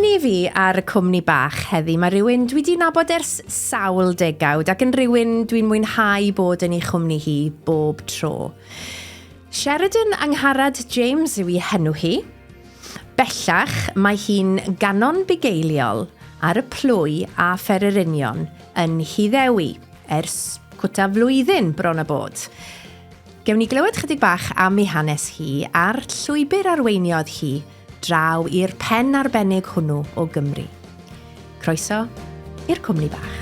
nghwmni fi ar y cwmni bach heddi mae rhywun dwi 'di nabod ers sawl degawd ac yn rhywun dwi'n mwynhau bod yn ei chwmni hi bob tro. Sheridan Angharad James yw ei henw hi. Bellach mae hi'n ganon bugeiliol ar y plwy a phererinion yn Nhyddewi ers cwta flwyddyn bron a bod. Gewn ni glywed chydig bach am ei hanes hi a'r llwybr arweiniodd hi draw i'r pen arbennig hwnnw o Gymru. Croeso i'r cwmni bach.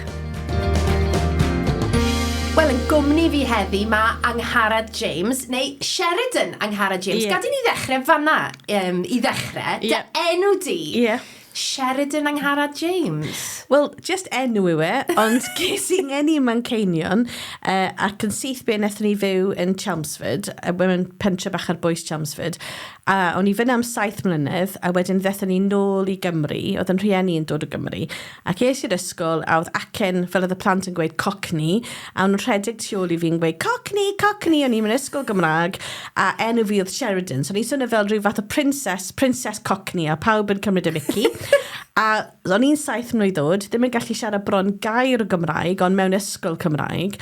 Wel, yn gwmni fi heddi mae Angharad James, neu Sheridan Angharad James. Yeah. Gad i ni ddechrau fanna, um, i ddechrau. Yeah. Dy enw di. Yeah. Sheridan Angharad James. Wel, just enw yw e, ond ges i ngeni ym Manceinion, uh, ac yn syth be wnaethon ni fyw yn Chelmsford, uh, mewn pentre bach ar bwys Chelmsford, a o'n i fyna am saith mlynedd, a wedyn ddethon ni nôl i Gymru, oedd yn rhieni yn dod o Gymru, ac es i'r ysgol, a oedd acen, fel oedd y plant yn gweud, Cockney, a o'n nhw'n rhedeg tu ôl i fi'n gweud, Cockney, Cockney, o'n i'n mynd ysgol Gymraeg, a enw fi oedd Sheridan, so o'n i'n swnio fel rhyw fath o princess, princess Cockney, a pawb yn cymryd y mickey. a o'n i'n saith mlwydd oed, ddim yn gallu siarad bron gair o Gymraeg, ond mewn ysgol Cymraeg.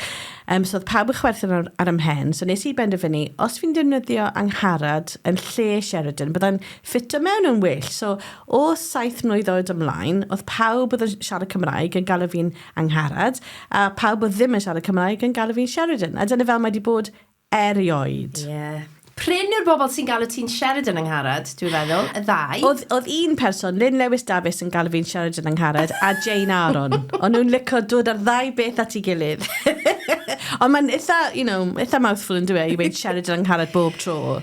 Um, so oedd pawb yn chwerthin ar, ar 'y mhen, so nes i benderfynu, os fi'n defnyddio Angharad yn lle Sheridan, byddai'n ffito mewn yn well. So o saith mlwydd oed ymlaen, oedd pawb oedd yn siarad Cymraeg yn galw fi'n Angharad, a pawb oedd ddim yn siarad Cymraeg yn galw fi'n Sheridan. A dyna fel mae wedi bod erioed. Ie. Yeah. Prin yw'r bobl sy'n galw ti'n Sheridan Angharad, dwi'n feddwl, y ddau. Oedd, oedd un person, Lynn Lewis Davies yn galw fi'n Sheridan Angharad, a Jane Aaron. O'n nhw'n licio dod ar ddau beth at ei gilydd. Ond mae'n eitha, you know, eitha mouthful yn dweud i weud Sheridan Angharad bob tro.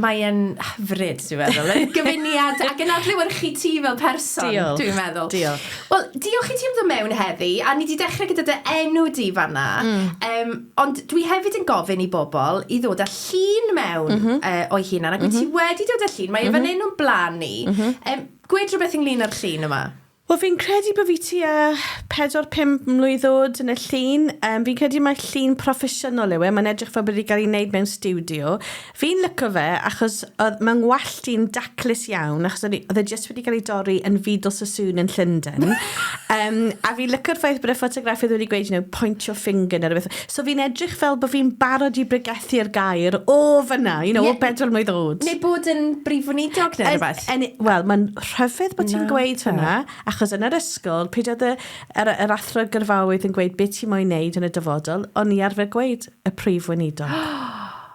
Mae e'n hyfryd, dwi'n meddwl. Yn gyfuniad ac yn adlewyrchu ti fel person, Diolch. dwi'n meddwl. Diolch. Wel, diolch i ti am ddod mewn heddi, a ni 'di dechrau gyda dy enw di fanna. Mm. Um, ond dwi hefyd yn gofyn i bobl i ddod â llun mewn mm -hmm. uh, o'i hunan, ac mm -hmm. ti wedi dod â llun, mae mm -hmm. e fan hyn o'n blaen ni. Mm -hmm. um, gwed rhywbeth ynglyn â'r llun yma. Wel, fi'n credu bod fi tua 4-5 mlwydd oed yn y llun. Um, fi'n credu mai llun proffesiynol yw e. Mae'n edrych fel bod wedi cael ei wneud mewn stiwdio. Fi'n lyco fe achos oedd mae'n ngwallt i'n daclus iawn achos oedd e jyst wedi cael ei dorri yn Vidal Sassoon yn Llundain. um, a fi'n lyco'r ffaith bod y ffotograffydd wedi gweud, you know, point your finger neu rhywbeth. So fi'n edrych fel bod fi'n barod i bregethu'r gair o fyna, you know, yeah. o bedwar mlwydd oed. Neu bod yn brif weinidog neu rhywbeth. Wel, mae'n rhyfedd bod ti'n gweud hwnna, achos yn yr ysgol, pryd oedd y, yr, yr athro gyrfaoedd yn gweud beth ti'n moyn neud yn y dyfodol, o'n i arfer gweud y prif weinidog.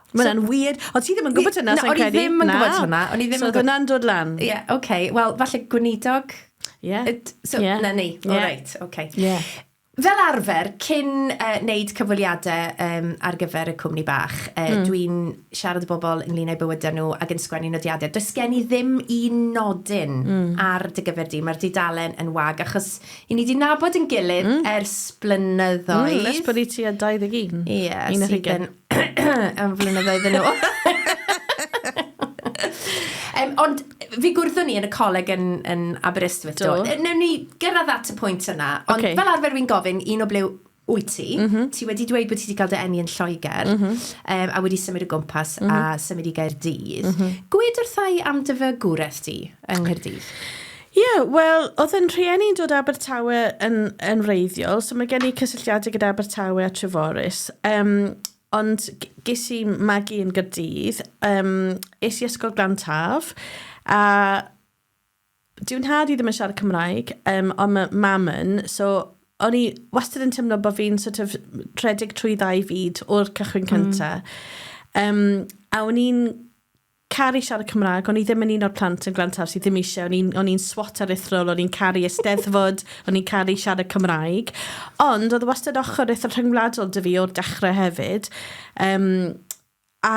Mae hwnna'n weird. Ond ti ddim yn gwybod hynna, sa'n credu. O'n i ddim yn gwybod hwnna. O'n i ddim so, yn hwnna'n dod lan. Ie, yeah, oce. Okay. Wel, falle gweinidog. Ie. Yeah. So, yeah. na ni. Yeah. All right, oce. Okay. Yeah. Fel arfer, cyn uh, wneud cyfweliadau um, ar gyfer y cwmni bach, uh, mm. dwi'n siarad â bobl ynglyn â'u bywydau nhw ac yn sgwennu nodiadau. Does gen i ddim un nodyn mm. ar dy gyfer di, mae'r dudalen yn wag, achos i ni wedi nabod yn gilydd mm. ers blynyddoedd. Mm, ers bod i ti a 21. Ie, yeah, sydd yn am flynyddoedd yn ôl. um, ond fi gwrddwn ni yn y coleg yn, yn Aberystwyth, do. do. Newn ni gyrraedd at y pwynt yna, ond okay. fel arfer fi'n gofyn un o ble wyt ti. Mm -hmm. Ti wedi dweud bod ti wedi cael dy eni yn Lloegr mm -hmm. um, a wedi symud o gwmpas mm -hmm. a symud i Gaerdydd. Mm -hmm. Gwed wrtha i am dy fagwraeth di yng Nghaerdydd. Ie, yeah, wel, oedd yn rhieni'n dod Abertawe yn, yn wreiddiol, so mae gen i cysylltiadau gyda Abertawe a Treforys. Um, Ond ges i magu yn Gaerdydd, um, es i Ysgol Glan Taf, a dyw nhad i ddim yn siarad Cymraeg, um, ond mae mam yn, so o'n i wastad yn teimlo bod fi'n sort of rhedeg trwy ddau fyd o'r cychwyn cyntaf. Mm. Um, a o'n i'n caru siarad Cymraeg, o'n i ddim yn un o'r plant yn Glan Taf sydd ddim eisiau, o'n i'n, o'n i'n swat aruthrol, o'n i'n caru Eisteddfod, o'n i'n caru siarad Cymraeg. Ond oedd wastad ochr eitha rhyngwladol 'da fi o'r dechrau hefyd. Um, a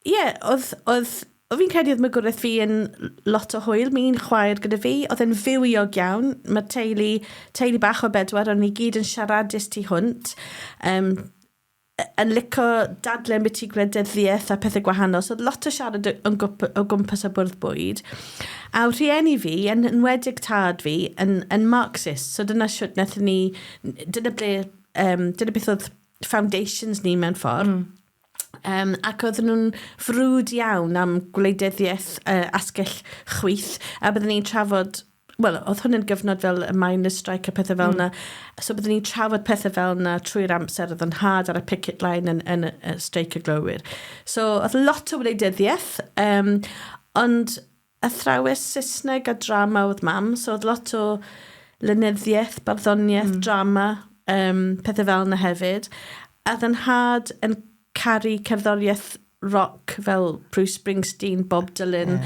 ie, yeah, oedd, oedd, oedd fi'n credu oedd magwraeth fi yn lot o hwyl. Mi'n chwaer gyda fi, oedd e'n fywiog iawn. Mae teulu, teulu bach o bedwar, o'n i gyd yn siaradus tu hwnt. Um, yn lico dadle ambiti gwleidyddiaeth a pethau gwahanol. So oedd lot o siarad yn gwp, o gwmpas y bwrdd bwyd. A rhieni fi, yn enwedig tad fi, yn, yn Marxist. So dyna siwt wnaethon ni, dyna ble, um, dyna beth oedd foundations ni mewn ffordd. Mm. Um, ac oedden nhw'n frwd iawn am gwleidyddiaeth uh, asgell chwith, a byddwn ni'n trafod Wel, oedd hwn yn gyfnod fel y miners strike a pethau fel yna. So byddwn ni'n trafod pethau fel yna trwy'r amser. Oedd yn nhad ar y picket line yn, yn, y streic y glowyr. So oedd lot o wleidyddiaeth, ond athrawes Saesneg a drama oedd mam, so oedd lot o lenyddiaeth, barddoniaeth, drama, pethau fel yna hefyd. A oedd yn nhad yn caru cerddoriaeth rock fel Bruce Springsteen, Bob Dylan.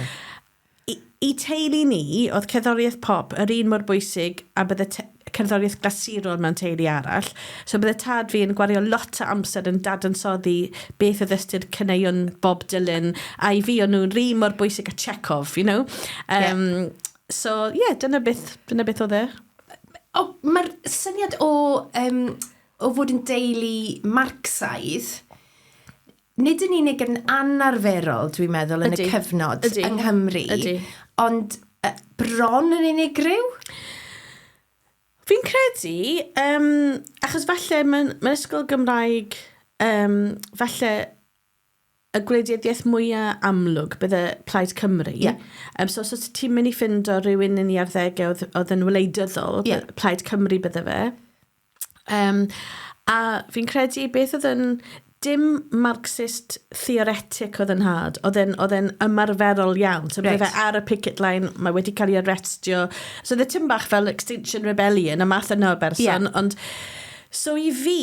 I, I teulu ni, oedd cerddoriaeth pop yr un mor bwysig a bydde cerddoriaeth glasurol mewn teulu arall. So bydde tad fi yn gwario lot o amser yn dadansoddi beth oedd ystyr caneuon Bob Dylan, a i fi o'n nhw'n rhi mor bwysig a Chekhov, you know? So, yeah, dyna beth oedd e. O, mae'r syniad o fod yn deulu Marcsaidd, nid yn unig yn anarferol, dwi'n meddwl, yn y cyfnod yng Nghymru, ond bron yn unigryw. Fi'n credu, achos falle mae'n ysgol Gymraeg, falle y gwleidyddiaeth mwyaf amlwg bydde Plaid Cymru. So os oes ti'n mynd i ffindo rhywun yn ei arddegau oedd yn wleidyddol, Plaid Cymru bydde fe. A fi'n credu beth oedd yn... Dim Marxist theoretic oedd yn nhad, oedd e'n ymarferol iawn. So bydde fe ar y picket line, mae wedi cael ei arrestio. So oedd e tipyn bach fel Extinction Rebellion, y math yna o berson. Ond, so i fi,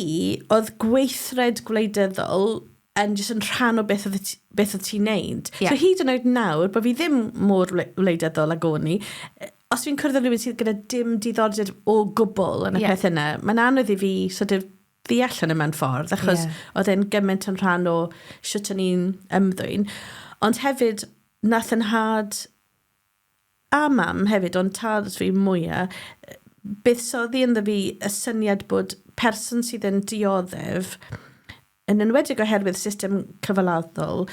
oedd gweithred gwleidyddol yn jyst yn rhan o beth oedd ti'n neud. So hyd yn oed nawr, bod fi ddim mor wleidyddol ag o'n i, os fi'n cwrdd â rhywun sydd gyda dim diddordeb o gwbl yn y peth yna, mae'n anodd i fi sort of ddeall hynny mewn ffordd, achos oedd e'n gymaint yn rhan o sut o'n i'n ymddwyn. Ond hefyd, nath yn nhad a mam hefyd, ond tad fi mwyaf, buddsoddi ynddo fi y syniad bod person sydd yn dioddef, yn enwedig oherwydd system cyfalafol,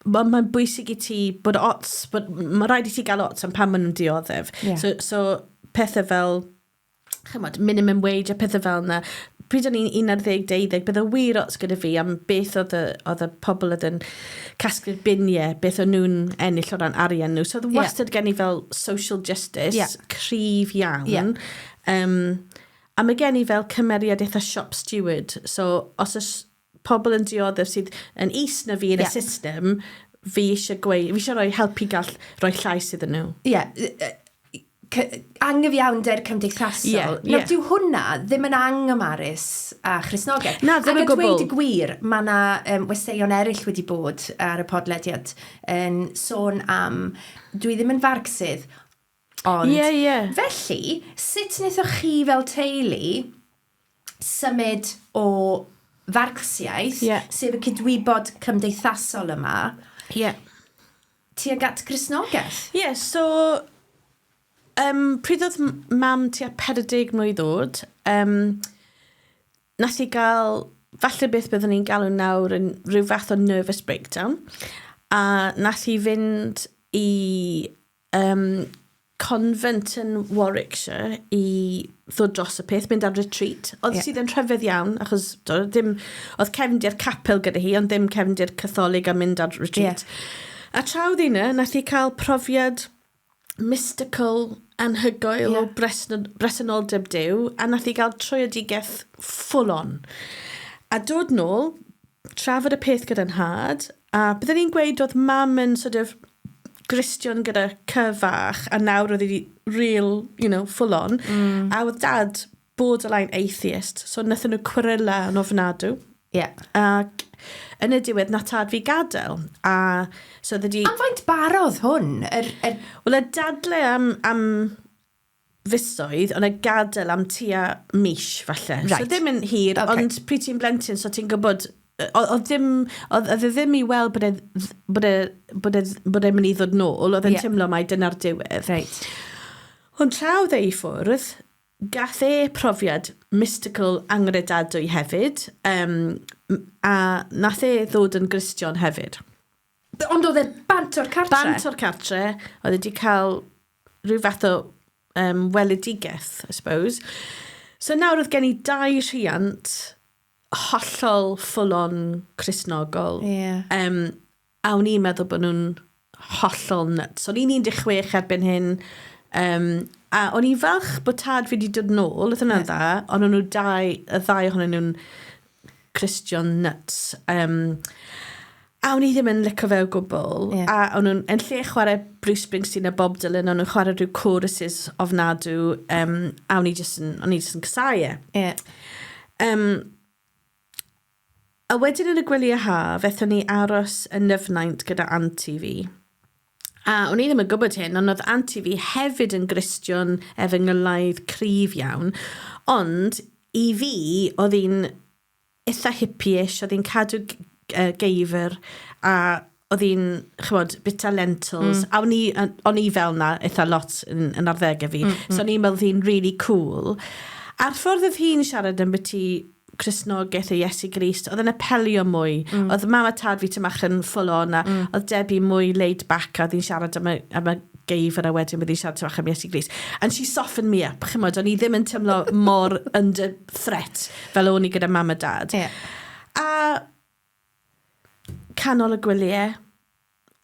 mae'n bwysig i ti bod ots, bod, mae rhaid i ti gael ots am pam maen nhw'n dioddef. So pethau fel, chymod, minimum wage a pethau fel yna. Pryd o'n i'n 11, 12, bydde wir ots gyda fi am beth oedd y pobl oedd yn casglu'r biniau, beth o'n nhw'n ennill o ran arian nhw. So oedd wastad gen i fel social justice cryf iawn. A mae gen i fel cymeriad eitha shop steward. So os oes pobl yn dioddef sydd yn is na fi yn y system, fi eisiau gweud, fi eisiau rhoi helpu gall rhoi llais iddyn nhw. Ie, yeah. Angyfiawnder cymdeithasol. Nawr, dyw hwnna ddim yn anghymarus â Christnogaeth. Na, ddim yn gwbl. Ac a dweud y gwir, mae yna westeion eraill wedi bod ar y podlediad yn sôn am, dwi ddim yn Farcsydd, ond... Ie, ie. Felly, sut wnaethoch chi fel teulu symud o Farcsiaeth, sef y cydwybod cymdeithasol yma, tuag at Gristnogaeth? Ie, yeah, so pryd oedd mam tua 40 mlwydd oed, nath i gael, falle beth byddwn ni'n galw nawr yn rhyw fath o nervous breakdown, a nath i fynd i convent yn Warwickshire i ddod dros y peth, mynd ar retreat. Oedd sydd yn rhyfedd iawn, achos do, ddim, oedd cefndir capel gyda hi, ond ddim cefndir Catholig a mynd ar retreat. A tra oedd hi yna, nath hi cael profiad mystical anhygoel o bresenoldeb Duw, a nath hi gael tröedigaeth full on. A dod nôl, trafod y peth gyda'n nhad, a byddwn ni'n gweud oedd mam yn sort of Gristion gyda C fach, a nawr oedd hi real, full on. A oedd dad borderline atheist, so wnaethon nhw cweryla yn ofnadw. Ac yn y diwedd, nath tad fi gadael. A so oedd wedi... Am faint barodd hwn? Er... Wel, y dadle am fisoedd, ond y gadael am tua mis, falle. So ddim yn hir, ond pryd ti'n blentyn, so ti'n gwybod... Oedd ddim, oedd e ddim i weld bod e'n mynd i ddod nôl, oedd e'n teimlo mai dyna'r diwedd. Ond tra oedd e i ffwrdd, gath e profiad mystical angredadwy hefyd, a nath e ddod yn Gristion hefyd. Ond oedd e bant o'r cartre? Bant o'r cartre, oedd e wedi cael rhyw fath o weledigaeth, I suppose. So nawr oedd gen i dau rhiant hollol full-on Cristnogol. A o'n i'n meddwl bod nhw'n hollol nuts. O'n i'n 16 erbyn hyn. Um, a o'n i'n falch bod tad fi wedi dod nôl, oedd hwnna'n dda, ond o'n nhw dau, y ddau ohonyn nhw'n Christian nuts. Um, a o'n i ddim yn licio fe o gwbl. Yeah. A o'n nhw'n, yn lle chwarae Bruce Springsteen a Bob Dylan, o'n nhw'n chwarae rhyw choruses ofnadw, um, a o'n i jyst yn, o'n i jyst yn casau e. Yeah. Um, a wedyn yn y gwyliau haf, ethon ni aros yn Nyfnaint gyda anti fi. A o'n i ddim yn gwybod hyn, ond oedd anti fi hefyd yn Gristion efengylaidd cryf iawn. Ond i fi, oedd hi'n eitha hippie-ish, oedd hi'n cadw geifr, a oedd hi'n, chymod, bita lentils. A o'n i, o'n i fel 'na eitha lot yn, yn arddegau fi. So o'n i'n meddwl oedd hi'n really cool. A'r ffordd oedd hi'n siarad ambiti Cristnogaeth a Iesu Grist, oedd yn apelio mwy. Oedd mam a tad fi tymach yn full on, a oedd Debbie mwy laid back, a oedd hi'n siarad am y, am y geifr a wedyn bydd hi'n siarad tymach am Iesu Grist. And she softened me up, chymod, o'n i ddim yn teimlo mor under threat fel o'n i gyda mam a dad. Yeah. A canol y gwyliau,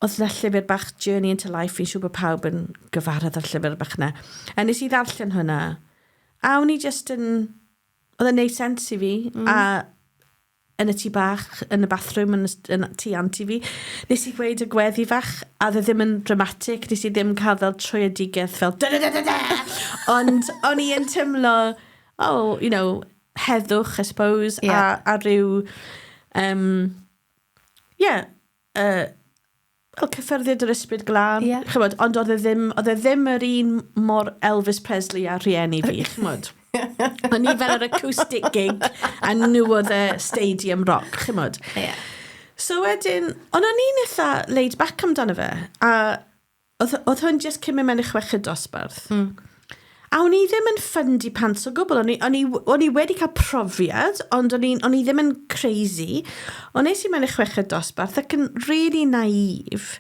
oedd 'na llyfr bach Journey into Life, fi'n siŵr bod pawb yn gyfarwydd â'r llyfr bach 'na. A nes i ddarllen hwnna, a o'n i just yn, oedd e'n neud sens i fi, a yn y tŷ bach, yn y bathroom, yn, y, yn tŷ anti fi, nes i gweud y gweddi fach, a oedd e ddim yn dramatic, nes i ddim cael fel trwyedigaeth fel da da da da da, ond o'n i yn teimlo, oh, you know, heddwch, I suppose, a rhyw, yeah, wel, cyffyrddiad yr ysbryd glân. Chymod, ond oedd e ddim, oedd e ddim yr un mor Elvis Presley a rhieni fi, chymod. O'n i fel yr acoustic gig a nhw oedd y stadium rock, chymod. So wedyn, ond o'n i'n eitha laid back amdano fe, a oedd, oedd hwn just cyn mynd mewn i chweched dosbarth. A o'n i ddim yn ffyndi pants o gwbl. O'n i, o'n i, o'n i wedi cael profiad, ond o'n i, o'n i ddim yn crazy. Ond nes i mewn i chweched dosbarth ac yn really naïf,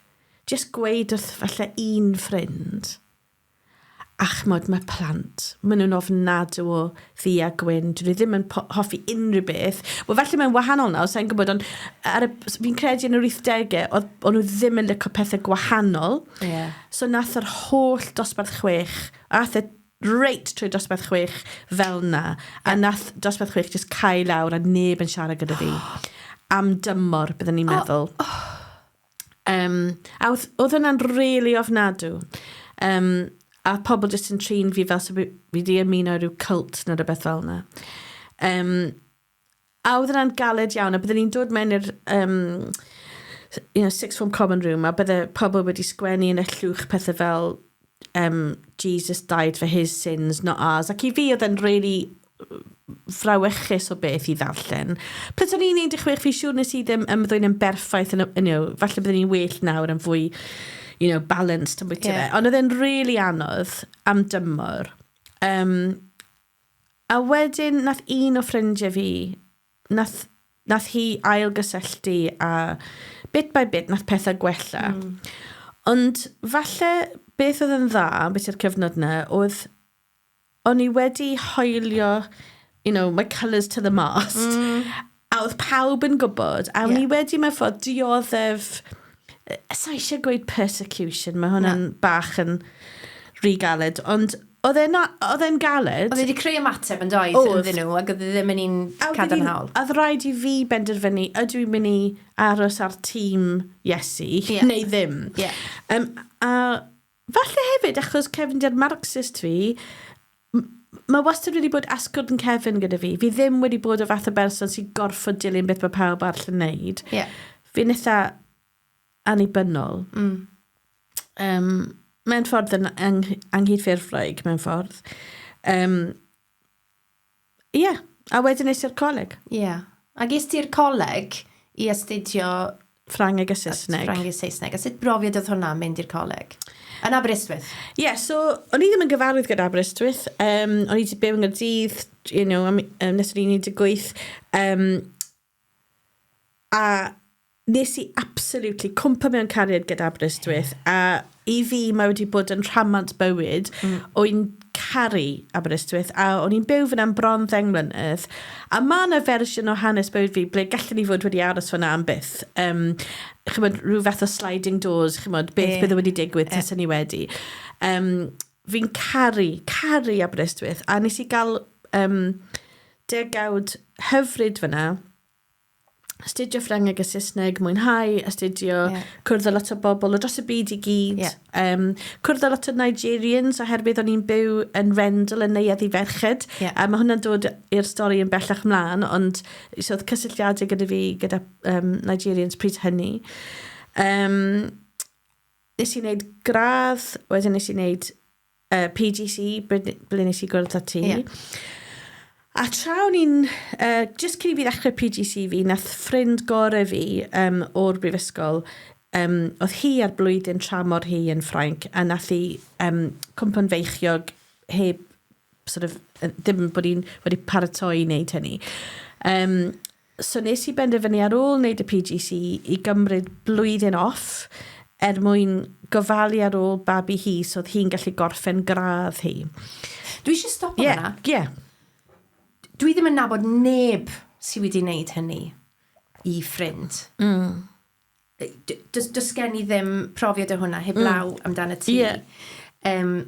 just gweud wrth falle un ffrind, a chymod, mae plant, maen nhw'n ofnadw o ddu a gwyn, dyn nhw ddim yn hoffi unrhyw beth. Wel, falle mae'n wahanol nawr, sa'n gwybod, ond ar y, fi'n credu yn yr 80au, oedd, o'n nhw ddim yn licio pethau gwahanol. So nath yr holl dosbarth chwech, ath e reit trwy dosbarth chwech fel na, a nath dosbarth chwech just cau lawr a neb yn siarad gyda fi. Am dymor, byddwn ni'n meddwl. Um, a oedd, oedd hwnna'n really ofnadw. Um, a pobl jyst yn trin fi fel so fi wedi ymuno rhyw cult neu rhywbeth fel yna. Um, a oedd hwnna'n galed iawn, a byddwn ni'n dod mewn i'r um, you know, sixth form common room, a bydde pobl wedi sgwennu yn y llwch pethau fel Jesus died for his sins, not ours. Ac i fi oedd e'n really frawychus o beth i ddarllen. Pryd o'n i'n 16, fi siŵr nes i ddim ymddwyn yn berffaith, yn, you know, falle byddwn i'n well nawr yn fwy, you know, balanced yn bwyty fe. Ond oedd e'n really anodd am dymor. Um, a wedyn nath un o ffrindiau fi, nath, nath hi ailgysylltu a bit by bit nath pethau gwella. Ond falle beth oedd yn dda beth yw'r cyfnod yna oedd o'n i wedi hoelio, you know, my colours to the mast. A oedd pawb yn gwybod. A o'n i wedi mewn ffordd dioddef, sa eisiau gweud persecution, mae hwnna'n bach yn rhy galed, ond oedd e'n oedd e'n galed. Oedd e wedi creu ymateb yn doedd ynddyn nhw, ac oedd e ddim yn un cadarnhaol. A oedd rhaid i fi benderfynu, ydw i'n mynd i aros ar tîm Iesu, neu ddim. Yeah. Um, a falle hefyd, achos cefndir Marxist fi, mae wastad wedi bod asgwrn cefn gyda fi. Fi ddim wedi bod o fath o berson sy'n gorfod dilyn beth mae pawb arall yn neud. Yeah. Fi'n eitha annibynnol. Um, mewn ffordd yn ang anghydffurfwraig, mewn ffordd. Um, yeah. A wedyn es i'r coleg. Ie. Yeah. A ges ti'r coleg i astudio Ffrangeg a Saesneg. Ffrangeg a Saesneg. A sut brofiad oedd hwnna mynd i'r coleg? Yn Aberystwyth? Ie, yeah, so o'n i ddim yn gyfarwydd gyda Aberystwyth. Um, o'n i wedi byw yng Nghaerdydd, you know, am, um, nes o'n i'n 18. Um, a nes i absolutely cwmpa mewn cariad gyda Aberystwyth. A i fi mae wedi bod yn rhamant bywyd. O'n caru Aberystwyth a o'n i'n byw fyna am bron 10 mlynedd. A mae yna fersiwn o hanes bywyd fi ble gallen ni fod wedi aros fyna am byth. Um, chymod, rhyw fath o sliding doors, chymod, beth yeah. bydde wedi digwydd yeah. ni wedi. Um, Fi'n caru, caru Aberystwyth, a nes i gael um, degawd hyfryd fyna, astudio Ffrangeg a Saesneg, mwynhau astudio, yeah. cwrdd â lot o bobl o dros y byd i gyd, yeah. um, cwrdd â lot o Nigerians oherwydd o'n i'n byw yn Rendell yn Neuadd i Ferched, yeah. a mae hwnna'n dod i'r stori yn bellach mlaen, ond so oedd cysylltiadau gyda fi gyda um, Nigerians pryd hynny. Um, nes i wneud gradd, wedyn nes i wneud uh, PGC, ble, ble nes i gwrdd â ti. Yeah. A tra o'n i'n, uh, just cyn i fi ddechrau PGC fi, nath ffrind gorau fi um, o'r brifysgol, um, oedd hi ar blwyddyn tramor hi yn Ffrainc, a nath hi um, cwmpo'n feichiog heb sort of, ddim bod hi'n wedi paratoi i wneud hynny. Um, So nes i benderfynu ar ôl wneud y PGC i gymryd blwyddyn off er mwyn gofalu ar ôl babi hi so oedd hi'n gallu gorffen gradd hi. Dwi eisiau stopo yeah, fyna. Ie. Yeah. Dwi ddim yn nabod neb sydd wedi wneud hynny i ffrind. Does, does gen i ddim profiad o hwnna heblaw amdano ti. Ie. Um,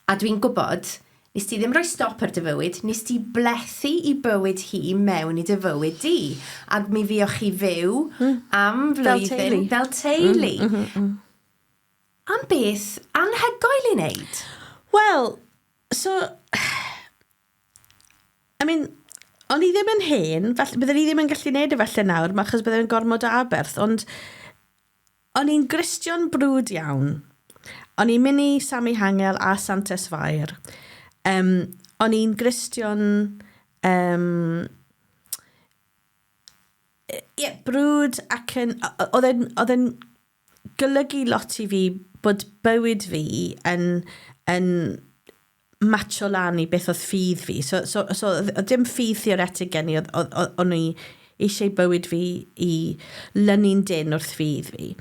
A dwi'n gwybod, nes ti ddim rhoi stop ar dy fywyd, nes ti blethu i bywyd hi mewn i dy fywyd di. A mi fuoch chi fyw mm. am flwyddyn. Fel teulu. Fel teulu. Am beth anhygoel i wneud. Wel, so... I mean, o'n i ddim yn hen, falle, byddwn i ddim yn gallu neud e falle nawr, achos byddai'n gormod o aberth, ond O'n i'n Gristion brwd iawn. O'n i'n mynd i Sammy Hangel a Santes Fair. Um, o'n i'n Gristion... Um, yeah, brwd ac yn... Oedd e'n oedd e'n golygu lot i fi bod bywyd fi yn, yn matcho lan i beth oedd ffydd fi. So, so, so oedd dim ffydd theoretig gen i, oedd, oedd, oedd, o'n i eisiau bywyd fi i lynu'n dyn wrth ffydd fi.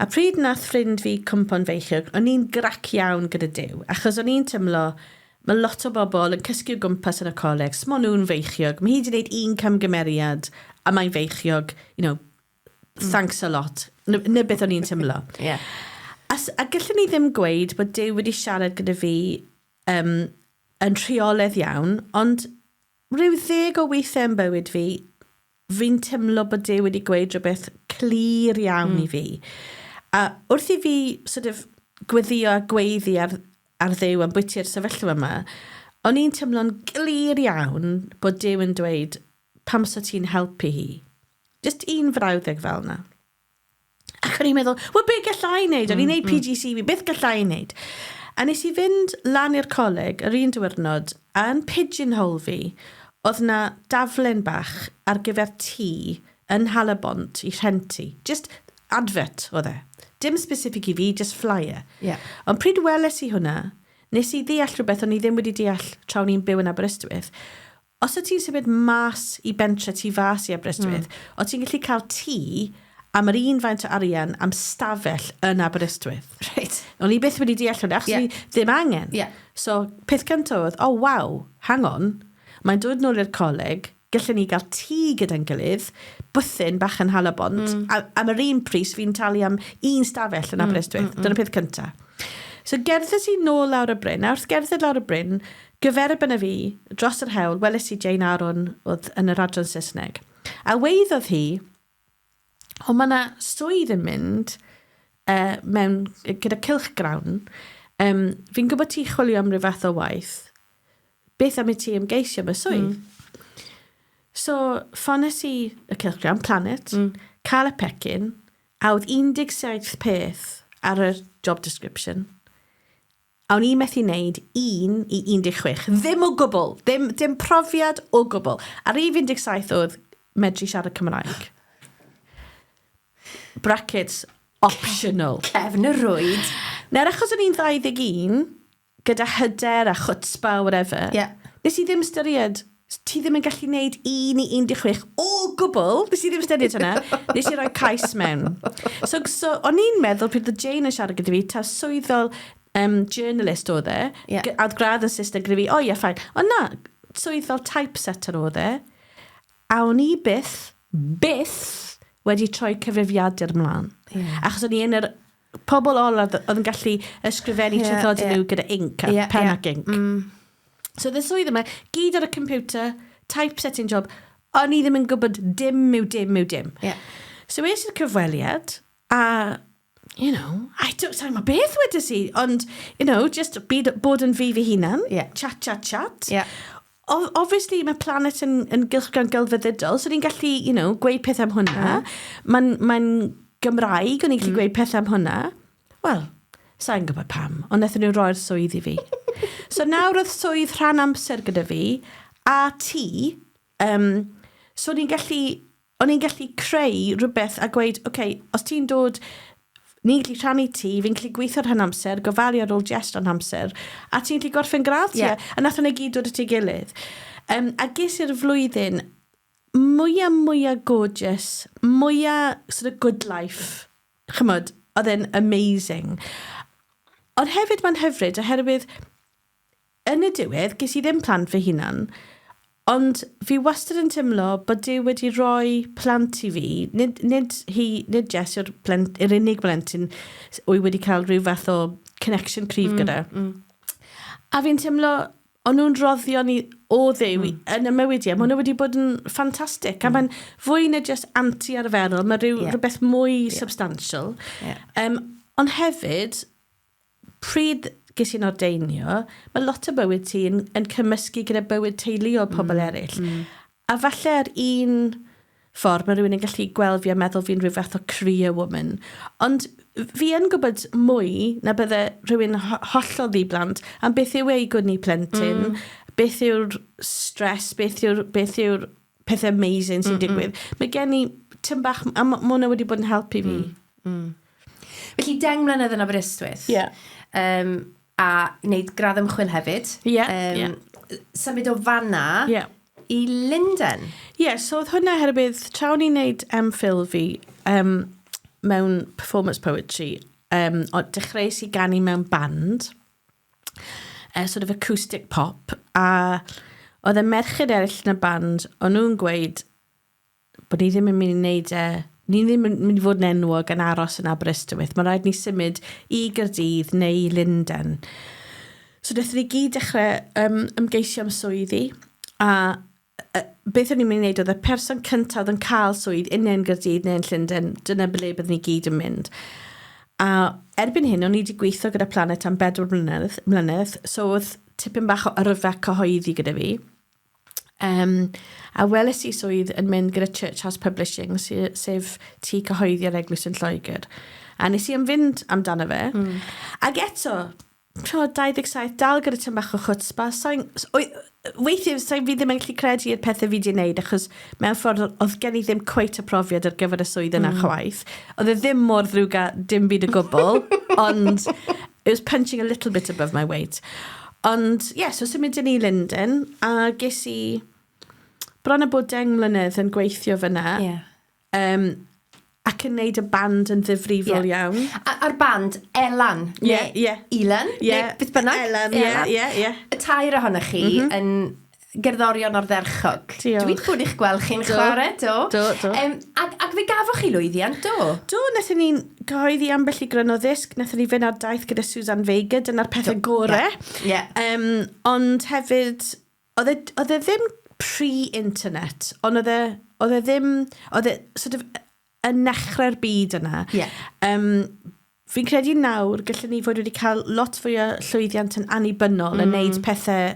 A pryd nath ffrind fi cwmpo'n feichiog, o'n i'n grac iawn gyda Duw, achos o'n i'n tymlo, mae lot o bobl yn cysgu o gwmpas yn y coleg, smo nhw'n feichiog, mae hi wedi gwneud un camgymeriad a mae'n feichiog, you know, thanks a lot. Na beth o'n i'n tymlo. Yeah. A, a gallwn ni ddim gweud bod Duw wedi siarad gyda fi um, yn rheolaidd iawn, ond rhyw ddeg o weithiau yn bywyd fi, fi'n teimlo bod Duw wedi gweud rhywbeth clir iawn mm. i fi. A wrth i fi sort of gweddio a gweiddi ar, ar Dduw am bwyty'r sefyllfa yma, o'n i'n teimlo'n glir iawn bod Duw yn dweud, pam so ti'n helpu hi? Just un frawddeg fel yna. Ac o'n i'n meddwl, wel, be gallai i wneud? O'n i'n mm, neud PGC fi, beth gallai i wneud? A nes i fynd lan i'r coleg yr un diwrnod, a yn pigeonhole fi, oedd na daflen bach ar gyfer tŷ yn Halabont i rhentu. Just advert oedd e. Dim specific i fi, just flyer. Yeah. Ond pryd weles i hwnna, nes i ddeall rhywbeth o'n i ddim wedi deall tra o'n i'n byw yn Aberystwyth. Os wyt ti'n symud mas i bentre tu fas i Aberystwyth, mm. o ti'n gallu cael tŷ am yr un faint o arian am stafell yn Aberystwyth. Right. O'n i byth wedi deall hwnna, achos yeah. ni ddim angen. Yeah. So, peth cyntaf oedd, oh waw, hang on, mae'n dod nôl i'r coleg, gallwn ni gael tŷ gyda'n gilydd, bwthyn bach yn Halabont, mm. a, am yr un pris fi'n talu am un stafell yn Aberystwyth. Mm. Dyna peth cyntaf. So gerddes i nôl lawr y bryn, a wrth gerdded lawr y bryn, Gyferbyn â fi, dros yr hewl, weles i Jane Aaron oedd yn yr adran Saesneg. A weiddodd hi, o mae yna swydd yn mynd uh, mewn, gyda cylchgrawn. Um, fi'n gwybod ti chwilio am rhyw fath o waith. Beth am i ti ymgeisio am y swydd? Mm. So, ffones i y cylchgrawn, Planet, cael y pecyn, a oedd 17 peth ar y job description. A o'n i methu wneud 1 i 16. Ddim o gwbl. Ddim, dim profiad o gwbl. A rhif 17 oedd medru siarad Cymraeg. Brackets, optional. Cefn y rwyd. Nawr, achos o'n i'n 21, gyda hyder a chutzpah, whatever, yeah. nes i ddim ystyried ti ddim yn gallu gwneud 1 i 16 o gwbl. Nes i ddim ystyried hynna. Nes i roi cais mewn. So, so o'n i'n meddwl pryd oedd Jane yn siarad gyda fi, ta swydd fel um, journalist oedd e, yeah. a oedd gradd yn Saesneg gyda fi, o oh, ie, yeah, fine. Ond na, swydd fel typesetter oedd e. A o'n i byth, byth wedi troi cyfrifiadur mlaen. Yeah. Achos o'n i yn yr Pobl olaf oedd yn gallu ysgrifennu yeah, traethodau nhw gyda ink a pen ac ink. So oedd y swydd yma, gyd ar y computer, typesetting job, o'n i ddim yn gwybod dim yw dim yw dim. So es i'r cyfweliad, a, you know, I don't, sa'n gwybod beth wedes i, ond, you know, just byd, bod yn fi fy hunan, chat, chat, chat. Obviously, mae Planet yn gylchgrawn gelfyddydol, so ni'n gallu, you know, gweud pethau am hwnna. Mae'n Gymraeg, o'n i'n gallu gweud pethau am hwnna. Wel, sa'n gwybod pam, ond wnaethon nhw roi'r swydd i fi. So nawr oedd swydd rhan amser gyda fi, a ti, so o'n i'n gallu creu rhywbeth a gweud, oce, okay, os ti'n dod, ni'n gallu rhannu ti, fi'n gallu gweithio rhan amser, gofalu ar ôl Jess rhan amser, a ti'n gallu gorffen gradd ti. A nath hwnna gyd dod at ei gilydd. A ges i'r flwyddyn mwyaf, mwyaf gorgeous, mwyaf sort of good life. Chymod, oedd e'n amazing. Ond hefyd mae'n hyfryd, oherwydd yn y diwedd, ges i ddim plant fy hunan, ond fi wastad yn teimlo bod Duw wedi rhoi plant i fi. Nid hi, nid Jess yw'r yr unig blentyn wy wedi cael rhyw fath o connection cryf gyda. A fi'n teimlo, o'n nhw'n roddion i o Dduw yn y mywyd i, a ma' hwnna wedi bod yn ffantastig. A mae'n fwy na just anti arferol, mae rhyw, rhywbeth mwy substantial. Ond hefyd, pryd ges i'n ordeinio, mae lot o bywyd ti yn cymysgu gyda bywyd teuluol pobl eraill. A falle ar un ffordd mae rhywun yn gallu gweld fi a meddwl fi'n rhyw fath o career woman. Ond fi yn gwybod mwy na bydde rhywun hollol ddi-blant am beth yw ei gwni plentyn, beth yw'r stress, beth yw'r pethau amazing sy'n digwydd. Mae gen i tym bach, a ma' hwnna wedi bod yn helpu fi. Felly 10 mlynedd yn Aberystwyth. Ie. A wneud gradd ymchwil hefyd. Ie, ie. Symud o fanna i Lundain. Ie, yeah, so oedd hwnna oherwydd tra o'n i'n neud MPhil fi mewn performance poetry, o, dechreuais i ganu mewn band, sort of acoustic pop, a oedd y merched eraill yn y band, o'n nhw'n gweud bod ni ddim yn mynd i wneud e, ni ddim yn mynd i fod yn enwog yn aros yn Aberystwyth. Mae rhaid ni symud i Gaerdydd neu i Lundain. So wnaethon ni gyd dechrau ymgeisio am swyddi, a beth o'n i'n mynd i wneud oedd y person cyntaf oedd yn cael swydd un yn Gaerdydd neu yn Llundain, dyna ble byddwn ni gyd yn mynd. A erbyn hyn, o'n i wedi gweithio gyda Planet am 4 mlynedd, so oedd tipyn bach o yrfa cyhoeddi gyda fi. A weles i swydd yn mynd gyda Church House Publishing, sef tŷ cyhoeddi ar Eglwys yn Lloegr. A nes i am fynd amdano fe. Ac eto, 27, dal gyda tym bach o chutzpah. Weithiau, sa'n fi ddim yn gallu credu i'r pethau fi wedi wneud, achos mewn ffordd oedd gen i ddim cweit y profiad ar gyfer y swydd yna chwaith. Oedd e ddim mor ddrwg â dim byd o gwbl, ond it was punching a little bit above my weight. Ond, ie, yeah, so symudon ni i Lundain, a ges i bron a bod 10 mlynedd yn gweithio fyna. Ac yn neud y band yn ddifrifol iawn. A'r band, Elan, neu Elan, neu beth bynnag. Elan, ie, ie, ie. Y tair ohonoch chi yn gerddorion ardderchog. Diolch. Dwi wedi bod i'ch gweld chi'n chwarae, do. Do, do. Ac fe gafoch chi lwyddiant, do? Do, wnaethon ni'n cyhoeddi ambell i gryno ddisg, wnaethon ni fynd ar daith gyda Suzanne Vega, dyna'r pethau gorau. Ond hefyd, oedd e ddim pre-internet, ond oedd e ddim, oedd e sort of yn nechrau'r byd yna. Fi'n credu nawr gallwn ni fod wedi cael lot fwy o llwyddiant yn annibynnol yn neud pethau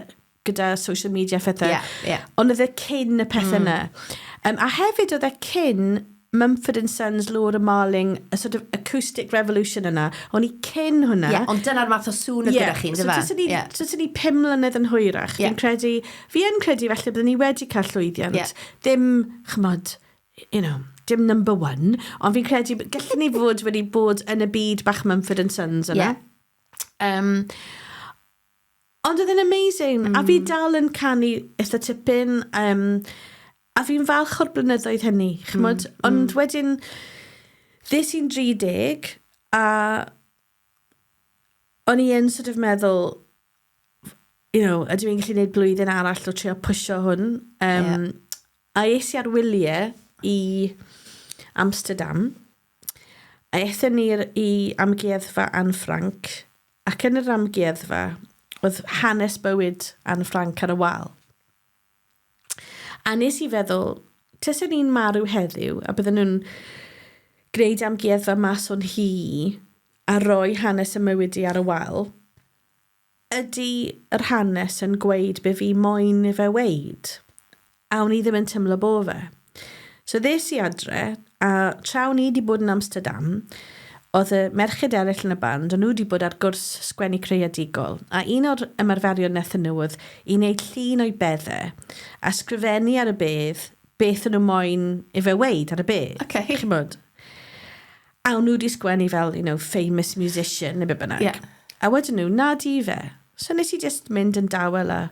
gyda social media phethau. Ond oedd e cyn y pethau yna. A hefyd oedd e cyn Mumford and Sons, Laura Marling, y sort of acoustic revolution yna. O'n i cyn hwnna. Ie, ond dyna'r math o sŵn oedd gyda chi, so yndyfe? Taswn ni 5 mlynedd yn hwyrach. Fi yn credu felly byddwn ni wedi cael llwyddiant. Ddim, chymod, you know, dim number one, ond fi'n credu gallwn ni fod wedi bod yn y byd bach Mumford and Sons yna. Ond oedd e'n amazing. A fi dal yn canu eitha tipyn, a fi'n falch o'r blynyddoedd hynny, chymod? Ond wedyn, ddes i'n 30, a o'n i yn sort of meddwl, you know, ydw i'n gallu gwneud blwyddyn arall o trio pwysio hwn? A es i ar wyliau i Amsterdam. A aethon ni i amgueddfa Anne Frank, ac yn yr amgueddfa oedd hanes bywyd Anne Frank ar y wal. A nes i feddwl, tasen i'n marw heddiw a bydden nhw'n gwneud amgueddfa mas o'n nhŷ a rhoi hanes y mywyd i ar y wal, ydy yr hanes yn gweud be fi moyn i fe weud? A o'n i ddim yn tymlo bo fe. So ddes i adre, a tra o'n i 'di bod yn Amsterdam, oedd y merched eraill yn y band, o'n nhw 'di bod ar gwrs sgwennu creadigol, a un o'r ymarferion wnaethon nhw oedd i wneud llun o'i beddau, a sgrifennu ar y bedd beth o'n nhw moyn i fe weud ar y bedd. Okay. Chimod? A o'n nhw 'di sgwennu fel, you know, famous musician neu be bynnag. Yeah. A wedyn nhw, na di fe. So nes i just mynd yn dawel a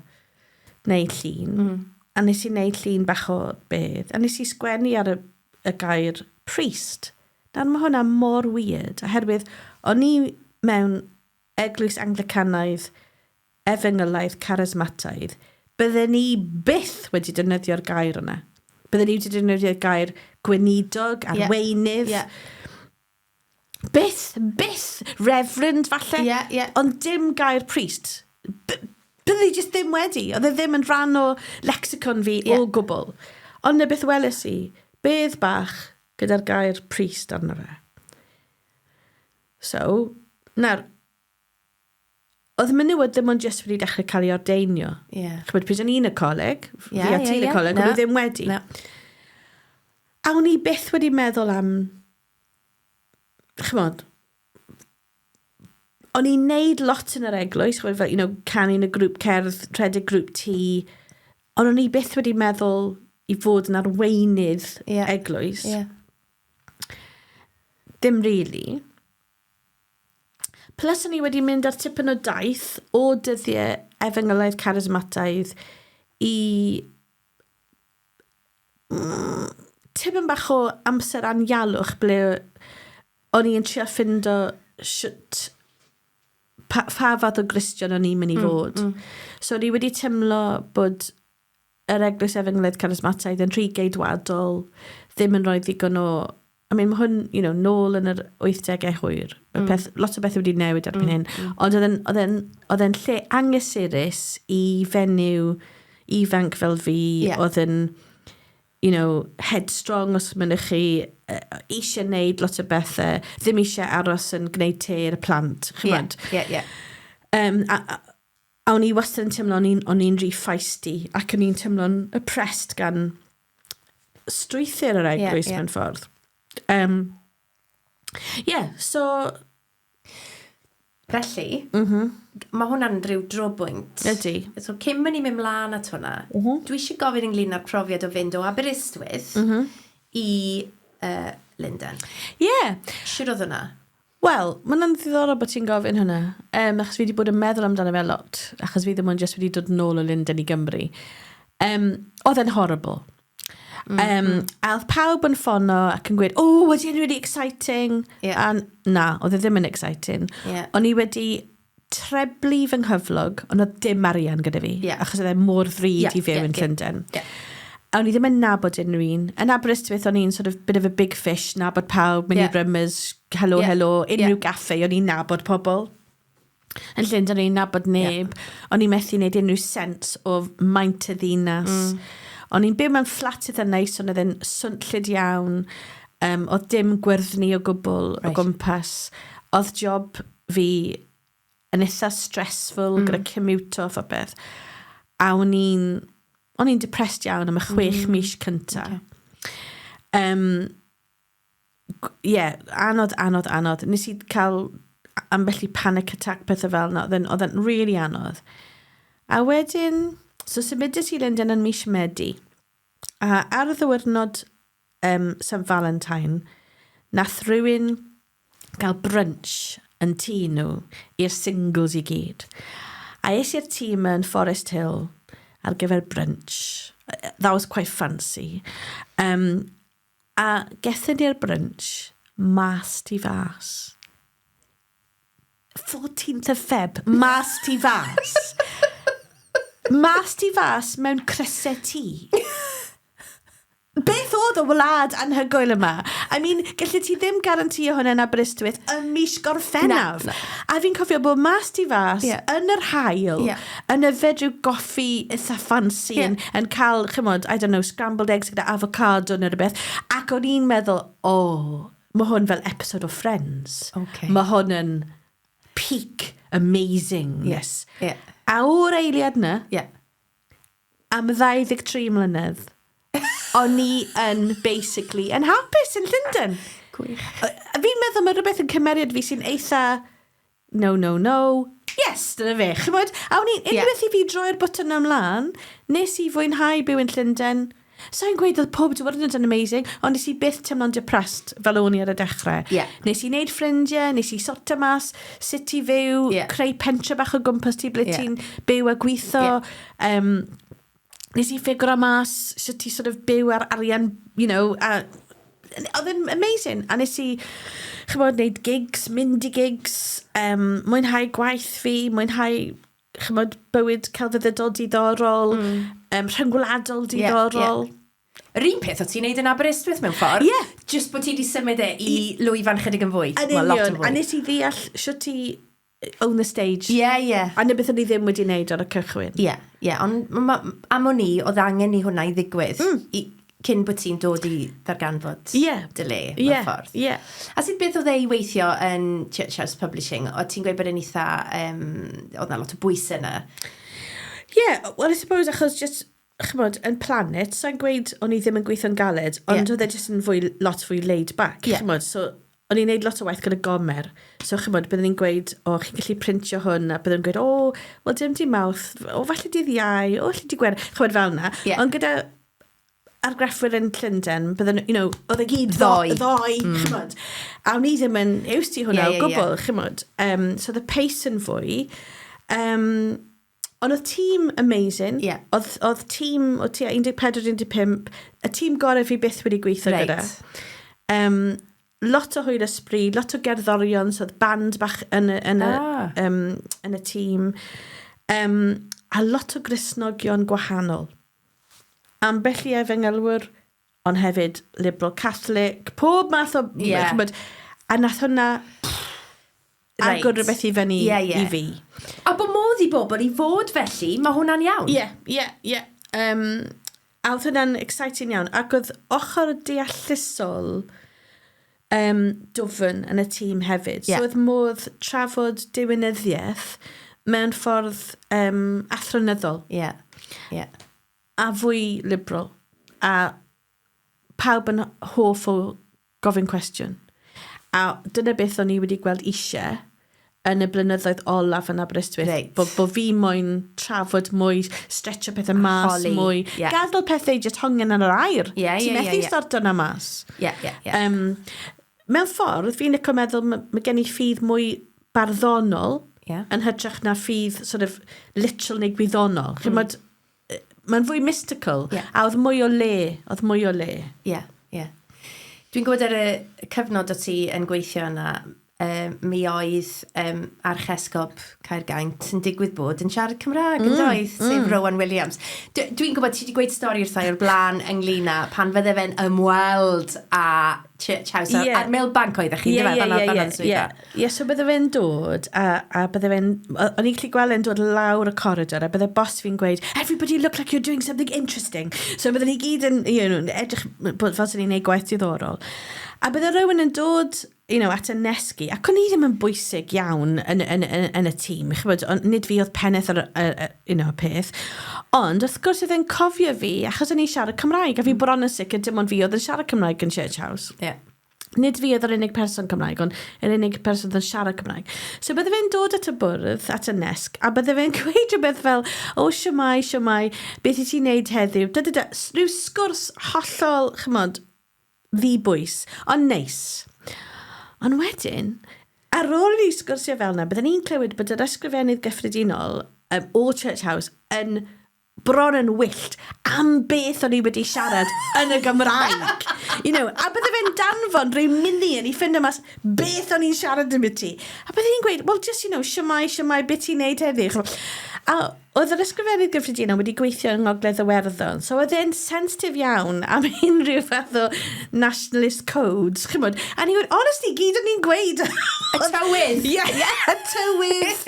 wneud llun. A nes i wneud llun bach o bedd. A nes i sgwennu ar y, y gair priest. Nawr mae hwnna mor weird, oherwydd o'n i mewn eglwys Anglicanaidd, efengylaidd, charismataidd, bydden ni byth wedi defnyddio'r gair yna. Bydden ni wedi defnyddio'r gair gweinidog, arweinydd. Yeah. Byth, byth, reverend falle. Ie, ie. Ond dim gair priest. Bydde i just ddim wedi. Oedd e ddim yn rhan o lexicon fi o gwbl. Ond na beth weles i, bedd bach gyda'r gair priest arno fe. So, nawr, oedd menywod ddim ond just wedi dechrau cael ei ordeinio. Ch'mod, pryd o'n i'n y coleg, fi a ti yn y coleg, o'n nhw ddim wedi. Na. A o'n i byth wedi meddwl am, ch'mod, o'n i'n neud lot yn yr eglwys, ch'mod, fel, you know, canu yn y grŵp cerdd, rhedeg grŵp tŷ, ond o'n i byth wedi meddwl i fod yn arweinydd eglwys. Ddim really. Plus o'n i wedi mynd ar tipyn o daith o dyddiau efengylaidd charismataidd i tipyn bach o amser anialwch ble o'n i'n trio ffindo shwt, pa, pha fath o Gristion o'n i'n mynd i fod. So o'n i wedi teimlo bod yr Eglwys Efengylaidd Charismataidd yn rhy geidwadol, ddim yn rhoi ddigon o... I mean, mae hwn, you know, nôl yn yr 80au hwyr. Mm. Peth, lot o bethau wedi newid erbyn hyn. Ond oedd e'n- oedd e'n oedd e'n lle angysurus i fenyw ifanc fel fi, oedd yn, you know, headstrong os mynnwch chi, eisiau gwneud lot o bethau, ddim eisiau aros yn gwneud te i'r plant, chimod. Ie, ie, ie. A o'n i wastad yn teimlo o'n i'n o'n i'n rhy feisty ac o'n i'n teimlo'n oppressed gan strwythur yr eglwys mewn ffordd. Yeah, so... Felly, mae hwnna'n rhyw drobwynt. Ydy. So cyn mynd i mynd mlaen at hwnna, dwi eisiau gofyn ynglyn â'r profiad o fynd o Aberystwyth i Lundain. Ie. Yeah. Shwt oedd hwnna? Wel, mae hwnna'n ddiddorol bod ti'n gofyn hwnna, achos fi wedi bod yn meddwl amdano fe lot, achos fi ddim ond jyst wedi dod nôl o Lundain i Gymru. Oedd e'n horrible. A oedd pawb yn ffono ac yn gweud, oh, was it really exciting? A na, oedd e ddim yn exciting. O'n i wedi treblu fy nghyflog, ond oedd dim arian gyda fi, achos oedd e mor ddrud i fyw yn Llundain. A o'n i ddim yn nabod unrhyw un. Yn Aberystwyth, o'n i'n sort of bit of a big fish, nabod pawb, mynd i Rummers, hello, hello, unrhyw gaffe, o'n i'n nabod pobl. Yn Llundain, o'n i'n nabod neb. O'n i'n methu wneud unrhyw sens o maint y ddinas. O'n i'n byw mewn fflat eitha neis, ond oedd e'n swnllyd iawn. Oedd dim gwyrddni o gwbl o gwmpas. Oedd job fi yn eitha stressful gyda commute o phopeth. A o'n i'n depressed iawn am y 6 mis cynta. Yeah, anodd, anodd, anodd. Nes i cael ambell i panic attack, pethau fel yna. Oedd e'n really anodd. A wedyn, so symudes i Lundain yn mis Medi. A ar y ddiwrnod St Valentine, nath rhywun gael brunch yn tŷ nhw i'r singles i gyd. A es i'r tŷ yma yn Forest Hill ar gyfer brunch. That was quite fancy. A gethon ni'r brunch mas tu fas. 14th of Feb, mas tu fas. Mas tu fas mewn crysau tŷ. Beth oedd y wlad anhygoel yma? I mean, gallu ti ddim garantio hwnna yn Aberystwyth ym mis Gorffennaf. Na, na. A fi'n cofio bod mas tu fas, yn yr haul, yn yfed rhyw goffi eitha ffansi, yn, yn cael, chymod, I don't know, scrambled eggs gyda avocado neu rhywbeth. Ac o'n i'n meddwl, o, oh, mae hwn fel episode o Friends. Mae hwn yn peak amazingness. A o'r eiliad na, am 23 mlynedd, o'n i yn basically yn hapus yn Llundain. Gwych. A fi'n meddwl mae rhywbeth yn cymeriad fi sy'n eitha no, no, no, yes, dyna fe. Chymod, a o'n i, unwaith i fi droi'r bwtyn ymlaen, nes i fwynhau byw yn Llundain. Sa i'n gweud oedd pob diwrnod yn amazing, ond nes i byth teimlo'n depressed fel o'n i ar y dechrau. Nes i wneud ffrindiau, nes i sorto mas sut i fyw, creu pentre bach o gwmpas ti ble ti'n byw a gweithio. Nes i ffigro mas sut i sort of byw ar arian, you know, a oedd yn amazing. A nes i, chymod, wneud gigs, mynd i gigs, mwynhau gwaith fi, mwynhau, chymod, bywyd celfyddydol diddorol, rhyngwladol diddorol. Yr un peth o ti'n neud yn Aberystwyth mewn ffordd. Just bod ti wedi symud e i lwyfan chydig yn fwy. Yn Wel, lot union. yn fwy. A nes i ddeall sut i own the stage. Ie, ie. A 'na beth o'n i ddim wedi wneud ar y cychwyn. Ie, ie. Ond am o'n i, oedd angen i hwnna i ddigwydd. I, cyn bod ti'n dod i ddarganfod dy le, mewn ffordd. A sut beth oedd e i weithio yn Church House Publishing? O ti'n gweud bod e'n eitha, oedd 'na lot o bwysau yna. Yeah, well, I suppose achos just, chymod, yn Planet, sa'n gweud o'n i ddim yn gweithio'n galed, ond oedd e just yn fwy, lot fwy laid back, chymod, so o'n i'n neud lot o waith gyda Gomer, so chymod, byddwn ni'n gweud, o, chi'n gallu printio hwn, a byddwn ni'n gweud, o, wel, dim dydd Mawrth, o, falle dydd Iau, o, falle dydd Gwener, chymod, fel yna. Ond gyda argraffwyr yn Llundain, bydden, you know, oedd e gyd Ddoe. Ddoe, chymod. A o'n i ddim yn used i hwnna o Ie, ie, ie. gwbl, chymod. So the pace yn fwy. Ond oedd tîm amazing. Oedd tîm o tua 14-15, y tîm gorau fi byth wedi gweithio gyda. Lot o hwyl ysbryd, lot o gerddorion, so oedd band bach yn y tîm. A lot o Gristnogion gwahanol. Ambell i efengylwyr, ond hefyd liberal Catholic, pob math o... Ch'mod, a nath hwnna agor rhywbeth i fyny Ie, ie. i fi. A bod modd i bobl i fod felly, mae hwnna'n iawn. Ie. A oedd hwnna'n exciting iawn. Ac oedd ochr deallusol dwfn yn y tîm hefyd. So oedd modd trafod diwinyddiaeth mewn ffordd athronyddol. Ie, ie. A fwy liberal. A pawb yn hoff o gofyn cwestiwn. A dyna beth o'n i wedi gweld eisiau yn y blynyddoedd olaf yn Aberystwyth. Bo fi moyn trafod mwy, stretcho pethau mas Holi, mwy. Gadael pethau just hongian yn yr aer. Ti'n methu sorto na mas. Ie, ie, ie. Mewn ffordd, fi'n licio meddwl ma gen i ffydd mwy barddonol yn hytrach na ffydd sort of literal neu gwyddonol. Chimod, mae'n fwy mystical. A oedd mwy o le, oedd mwy o le. Ie, ie. Dwi'n gwybod ar y cyfnod o ti yn gweithio yna, mi oedd Archesgob Caergaint yn digwydd bod yn siarad Cymraeg, yn doedd, sef Rowan Williams. Dwi'n gwybod ti wedi gweud stori wrtha i o'r blaen ynglyn â pan fydde fe'n ymweld â Church House ar Millbank oeddech chi, yndyfe? Fan 'na swyddfa. Ie, so bydde fe'n dod, a bydde fe'n, o'n i'n gallu gweld e'n dod lawr y corridor, a bydde boss fi'n gweud, "Everybody look like you're doing something interesting." So bydde ni gyd yn, edrych bod fel sy'n ni'n neud gwaith diddorol. A bydde rhywun yn dod, at y nesg i, ac o'n i ddim yn bwysig iawn yn y tîm, ch'mod, ond nid fi oedd pennaeth ar y peth. Ond wrth gwrs oedd e'n cofio fi, achos o'n i'n siarad Cymraeg, a fi bron yn sicr dim ond fi oedd yn siarad Cymraeg yn Church House. Nid fi oedd yr unig person Cymraeg, ond yr unig person oedd yn siarad Cymraeg. So bydde fe'n dod at y bwrdd, at y nesg, a bydde fe'n gweud rhywbeth fel, "O, siwmai, siwmai, beth i ti'n neud heddiw?" Da, da, da. Rhyw sgwrs hollol, chymod, ddibwys, ond neis. Ond wedyn, ar ôl i ni sgwrsio fel yna, bydden ni'n clywed bod yr ysgrifennydd gyffredinol o Church House yn bron yn wyllt am beth o'n i wedi siarad yn y Gymraeg. You know, a bydde fe'n danfon rhyw minion i ffindo mas beth o'n i'n siarad ambiti. A bydde hi'n gweud, well, just, you know, shwmae, shwmae, beth ti'n neud heddiw? A oedd yr ysgrifennydd gyffredinol wedi gweithio yng Ngogledd Iwerddon, so oedd e'n sensitif iawn am unrhyw fath o nationalist codes, chimod. A ni'n gweud, honestly, gyd o'n i'n gweud. Y tywydd. Ie, yeah, y tywydd.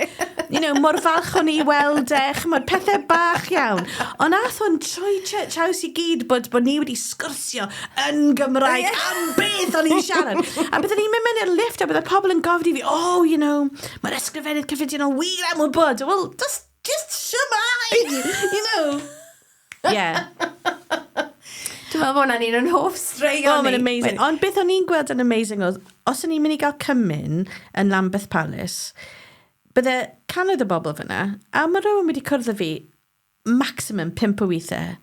You know, mor falch o'n i weld e, chimod, pethau bach iawn. Ond ath hwn trwy Church House i gyd bod, bod ni wedi sgwrsio yn Gymraeg am beth o'n i'n siarad. A byddwn ni'n mynd mewn i'r lift a bydde pobl yn gofyn i fi, oh, you know, mae'r ysgrifennydd cyffredinol wir am wybod. Well, just shwmae, you know. Yeah. Dwi'n meddwl bod hwnna'n un o'n hoff straeon Oh, mae'n amazing. Ond beth o'n i'n gweld yn amazing oedd, os o'n i'n mynd i gael cymun yn Lambeth Palace, bydde cannoedd o bobl fyna, a mae rhywun wedi cwrdd â fi maximum 5 o weithiau,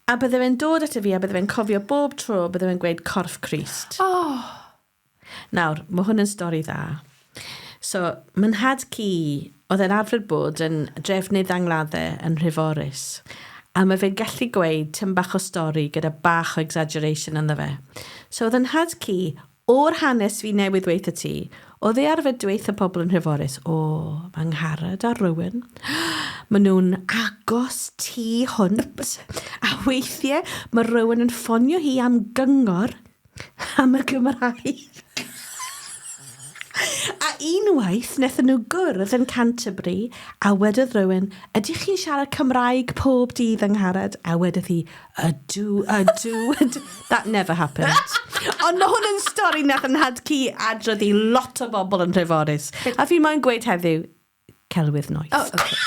a bydde fe'n dod ato fi a bydde fe'n cofio bob tro bydde fe'n gweud corff Crist. Oh. Nawr, mae hwn yn stori dda. So, mae nhad ci, oedd e'n arfer bod yn drefnydd angladdau yn Nhreforys. A mae fe'n gallu gweud tym bach o stori gyda bach o exaggeration ynddo fe. So, oedd yn nhad ci, o'r hanes fi newydd weithio ti, oedd e arfer dweutha pobl yn Nhreforys, o, mae Angharad a Rowan, maen nhw'n agos tu hwnt, a weithiau mae Rowan yn ffonio hi am gyngor am y Gymraeg. A unwaith, wnaethon nhw gwrdd yn Canterbury, a wedodd rhywun, ydych chi'n siarad Cymraeg pob dydd Angharad? A wedodd hi, ydw, ydw, ydw. That never happened. Ond mae hwn yn stori nath yn nhad ci adrodd i lot o bobl yn Nhreforys. A fi moyn gweud heddiw, celwydd noeth. Oh, okay.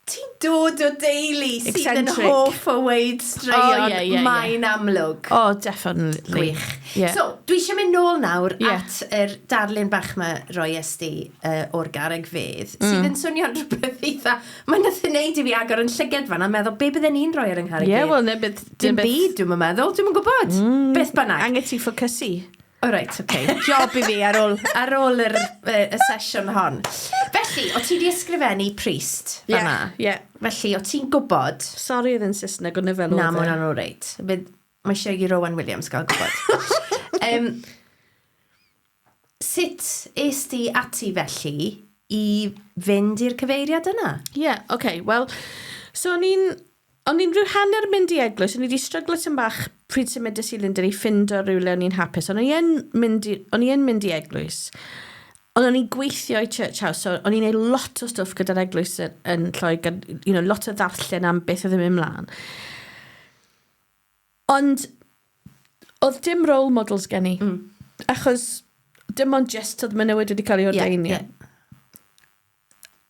Ti'n dod o deulu sydd yn hoff o weud straeon, oh, yeah, yeah, mae'n yeah. amlwg. Oh, definitely. Gwych. Yeah. So, dwi eisiau mynd nôl nawr yeah. at yr darlun bach ma roi esti o'r garreg fedd, sydd yn swnio'n rhywbeth eitha... Mae'n nath i wneud i fi agor yn llyged fan a meddwl, be bydden ni'n rhoi ar yng ngharreg fedd? Yeah, well, ne, beth... Dim byd, dwi'n meddwl, dwi'n gwybod. Beth bynnag. Angen ti ffocysu. O reit, oce. Okay. Job i fi ar ôl, ar ôl yr, y, y sesiwn hon. Felly, o ti di ysgrifennu priest fan'na? Ie, yeah, Felly, o ti'n gwybod... Sorry oedd yn Saesneg, ond fel oedd Na, mae hwnna'n o reit. Mae eisiau i Rowan Williams gael gwybod. um, sut es di ati felly i fynd i'r cyfeiriad yna? Ie, yeah, oce, okay, wel, so o'n i'n o'n i'n rhyw hanner mynd i eglwys, o'n i wedi stryglo tym bach pryd symudais i Lundain i ffindo rhywle o'n i'n hapus, ond o'n i yn mynd i, o'n i yn mynd i eglwys. Ond o'n i'n gweithio i Church House, so o'n i'n neud lot o stwff gyda'r eglwys yn, yn Lloegr, you know, lot o ddarllen am beth oedd yn mynd mlaen. Ond oedd dim role models gen i. Achos dim ond just oedd menywod wedi cael ei ordeinio. Yeah, yeah.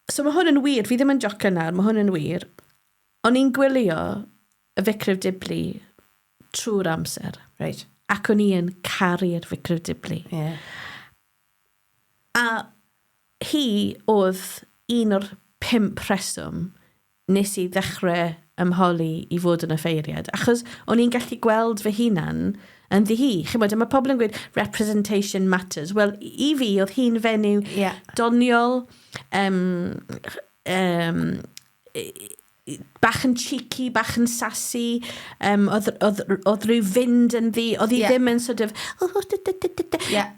So mae hwn yn wir, fi ddim yn jocio nawr, mae hwn yn wir. O'n i'n gwylio y Vicar of Dibley trwy'r amser. Right. Ac o'n i yn caru'r Vicar of Dibley. Yeah. A hi oedd un o'r 5 rheswm nes i ddechrau ymholi i fod yn offeiriad. Achos o'n i'n gallu gweld fy hunan ynddi hi. Chimod, a mae pobl yn gweud representation matters. Wel, i fi, oedd hi'n fenyw yeah. doniol, bach yn cheeky, bach yn sassy, oedd, oedd, oedd rhyw fynd ynddi, oedd hi yeah. ddim yn sort of, oh, da, da, da, da. Yeah.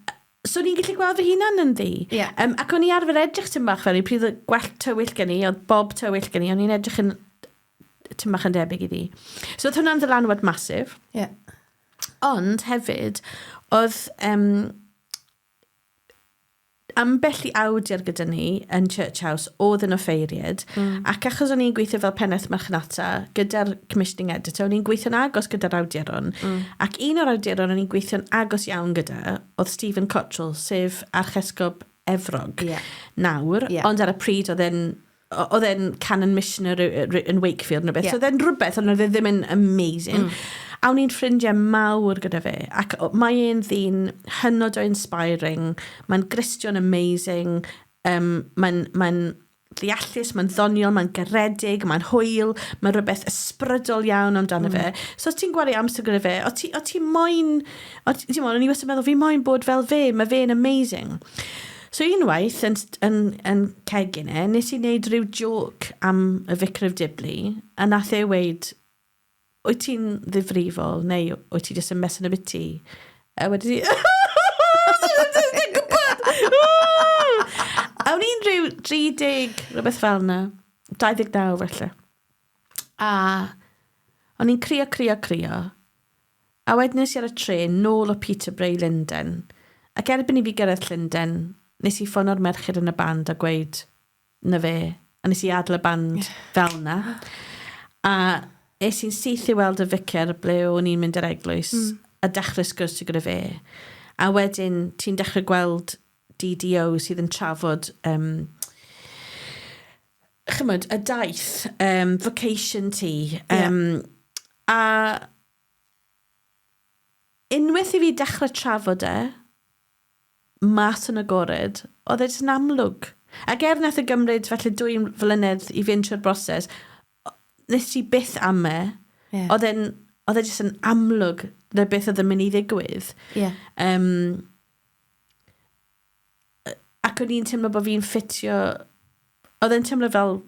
So o'n i'n gallu gweld fy hunan ynddi. Yeah. Ac o'n i arfer edrych tym bach fel i, pryd oedd gwallt tywyll gen i, oedd bob tywyll gen i, o'n i'n edrych yn tym bach yn debyg iddi. So oedd hwnna'n ddylanwad masif. Yeah. Ond hefyd, oedd ambell i awdur gyda ni yn Church House oedd yn offeiriad, ac achos o'n i'n gweithio fel pennaeth marchnata gyda'r commissioning editor, o'n i'n gweithio'n agos gyda'r awduron, ac un o'r awduron o'n i'n gweithio'n agos iawn gyda oedd Stephen Cottrell, sef Archesgob Efrog nawr, ond ar y pryd oedd e'n oedd e'n canon missioner yn Wakefield neu beth. Yeah. So oedd e'n rhywbeth, ond oedd e ddim yn amazing. A o'n i'n ffrindiau mawr gyda fe. Ac mae e'n ddyn hynod o inspiring. Mae'n Gristion amazing. Mae'n mae ddeallus, mae'n ddoniol, mae'n garedig, mae'n hwyl, mae'n rhywbeth ysbrydol iawn amdano fe. So os ti'n gwario amser gyda fe, o ti, o ti moyn, o ti, ti'n o'n i wastad yn meddwl, fi moyn bod fel fe, mae fe'n amazing. So unwaith yn, yn, yn cegin e, nes i wneud rhyw joke am y Vicar of Dibley, a nath e weud, wyt ti'n ddifrifol neu wyt ti jyst yn messing a bit ti? A wedi ti... A o'n i'n rhyw 30, rhywbeth fel yna. 29 felly. A o'n i'n crio, crio, crio. A wedyn es i ar y trên nôl o Peterborough i Lunden. Ac erbyn i fi gyrraedd Llundain, nes i ffono'r merched yn y band a gweud, 'na fe. A nes i adael y band fel 'na. A es i'n syth i weld y ficer ble o'n i'n mynd i'r eglwys mm. a dechrau sgwrsio gyda fe. A wedyn ti'n dechrau gweld DDO sydd yn trafod um, chymod, y daith, um, vocation ti. Um, yeah. A unwaith i fi dechrau trafod e, mas yn agored, oedd e jyst yn amlwg. Ac er nath e gymryd falle dwy flynedd i fynd trwy'r broses, nes i byth ame. Yeah. Oedd e'n, oedd e jyst yn amlwg na beth oedd yn mynd i ddigwydd. Yeah. Ac o'n i'n teimlo bod fi'n ffitio... Oedd e'n teimlo fel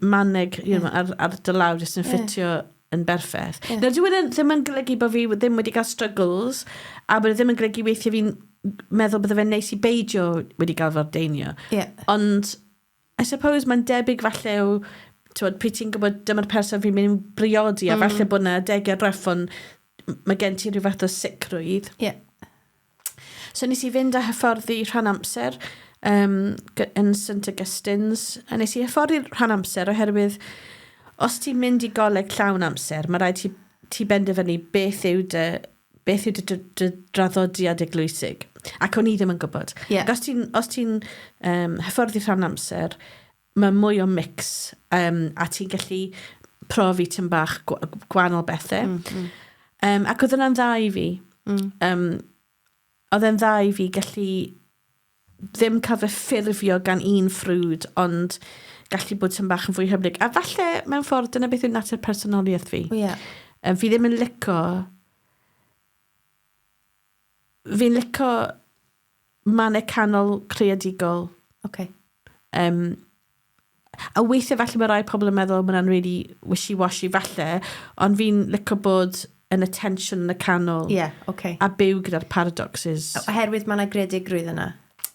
maneg you know, ar, ar dy law jyst yn ffitio yeah. yn berffaith. Yeah. Nawr, dyw e ddim yn golygu bod fi ddim wedi cael struggles, a bod e ddim yn golygu weithiau fi'n meddwl bydde fe'n neis i beidio wedi cael fy ordeinio. Yeah. Ond, I suppose mae'n debyg falle o, tywod, pryd ti'n gwybod dyma'r person fi'n mynd i briodi, a falle bod yna adegau rough, ond mae gen ti rhyw fath o sicrwydd. Yeah. So nes i fynd a hyfforddi rhan amser um, yn St Augustine's, a nes i hyfforddi rhan amser oherwydd os ti'n mynd i goleg llawn amser, mae rhaid ti, ti benderfynu beth yw dy, beth yw dy, dy, dy draddodiad eglwysig. Ac o'n i ddim yn gwybod. Yeah. Ac os ti'n os ti um, hyfforddi rhan amser, mae mwy o mix um, a ti'n gallu profi tym bach gwahanol bethau. Mm, mm. Um, ac oedd hwnna'n dda i fi. Mm. Um, oedd e'n dda i fi gallu ddim cael fy ffurfio gan un ffrwd, ond gallu bod tym bach yn fwy hyblyg. A falle, mewn ffordd, dyna beth yw natur personoliaeth fi. Yeah. Um, fi ddim yn lico... Fi'n lico mannau canol creadigol. Okay. Um, a weithiau falle mae rai pobl yn meddwl mae hwnna'n really wishy-washy falle, ond fi'n lico bod yn y tension yn y canol. Yeah, okay. A byw gyda'r paradoxes. Oherwydd mae yna greadigrwydd yna.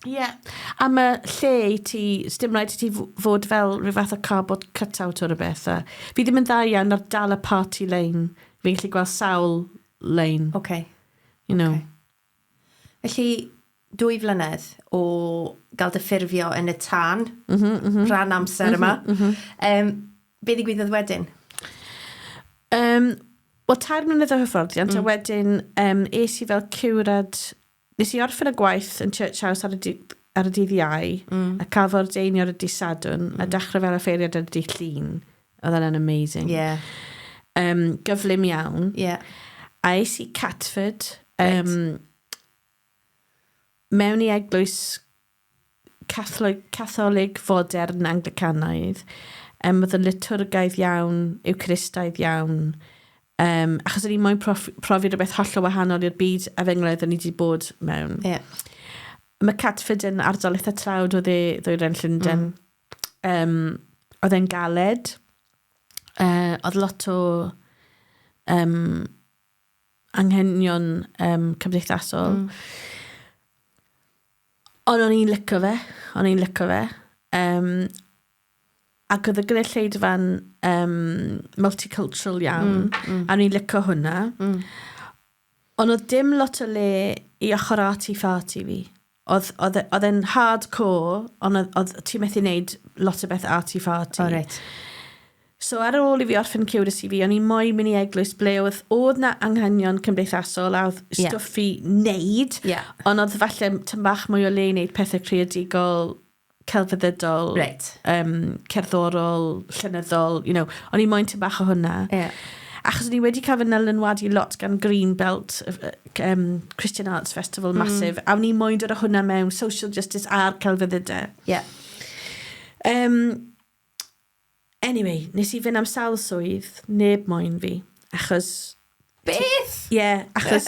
Ie. Yeah. A mae lle i ti, sdim rhaid i ti fod fel rhyw fath o cardboard cutout o'r rhywbeth. A fi ddim yn dda iawn ar dal y party lane. Fi'n gallu gweld sawl lane. Okay. You know. Okay. Felly, dwy flynedd o gael dy ffurfio yn y tân, mm -hmm, mm -hmm. rhan amser mm -hmm, yma. Mm -hmm. um, be ddigwyddodd wedyn? Um, Wel, tair mlynedd o hyfforddiant, mm. a wedyn um, es i fel curad... Nes i orffen y gwaith yn Church House ar y, di, ar y dydd Iau, mm. a cael fy ordeinio ar y dydd Sadwrn, mm. a dechrau fel offeiriad ar y dydd Llun. Oedd hwnna'n amazing. Yeah. Um, gyflym iawn. Yeah. A es i Catford, um, right. mewn i eglwys Catholig, Catholig fodern Anglicanaidd. Um, oedd yn liturgaidd iawn, Eucharistaidd iawn. Um, achos o'n i moyn profi, profi rhywbeth hollol wahanol i'r byd efenglaidd o'n i wedi bod mewn. Yeah. Mae Catford yn ardal eitha tlawd o dde ddwyrain Llundain. Mm. Um, oedd e'n galed. Uh, oedd lot o um, anghenion um, cymdeithasol. Mm. Ond o'n i'n licio fe. O'n i'n licio fe. Um, ac oedd y gynulleidfa'n um, multicultural iawn. Mm, mm. A o'n i'n licio hwnna. Mm. Ond oedd dim lot o le i ochr arty-farty fi. Oedd, oedd, e, oedd e'n hardcore, ond oedd, oedd ti methu wneud lot o beth arty-farty. O, reit. So ar ôl i fi orffen curacy fi, o'n i moyn mynd i eglwys ble oedd, oedd na anghenion cymdeithasol a oedd yeah. stwff i wneud, yeah. ond oedd falle tyn bach mwy o le i wneud pethau creadigol, celfyddydol, right. um, cerddorol, llenyddol, you know, o'n i moyn tyn bach o hwnna. Yeah. Achos o'n i wedi cael fy nylanwadu lot gan Greenbelt, um, Christian Arts Festival massive, a o'n i moyn dod â hwnna mewn social justice a'r celfyddydau. Yeah. Um, anyway, nes i fynd am sawl swydd, neb moyn fi, achos... Beth? Ie, Ie, yeah, achos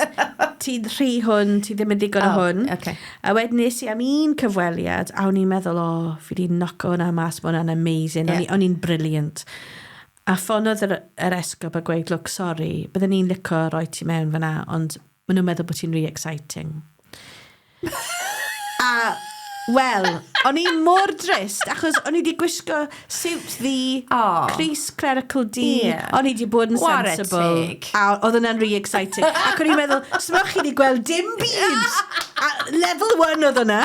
ti'n rhy hwn, ti ddim yn ddigon oh, o hwn. Okay. A wedyn nes i am un cyfweliad, a o'n i'n meddwl, o, oh, fi di knock hwnna mas, mae hwnna'n amazing, yeah. o'n i'n brilliant. A ffonodd yr, yr esgob a gweud, look, sorry, bydden ni'n licio roi ti mewn fyna, ond maen nhw'n meddwl bod ti'n rhy exciting. A, wel, o'n i mor drist, achos o'n i wedi gwisgo siwt ddu, oh. crys clerical du, Yeah. o'n i wedi bod yn Ware sensible. teg. A oedd hwnna'n really exciting. Ac o'n i'n meddwl, smwch chi wedi gweld dim byd! A level one oedd hwnna.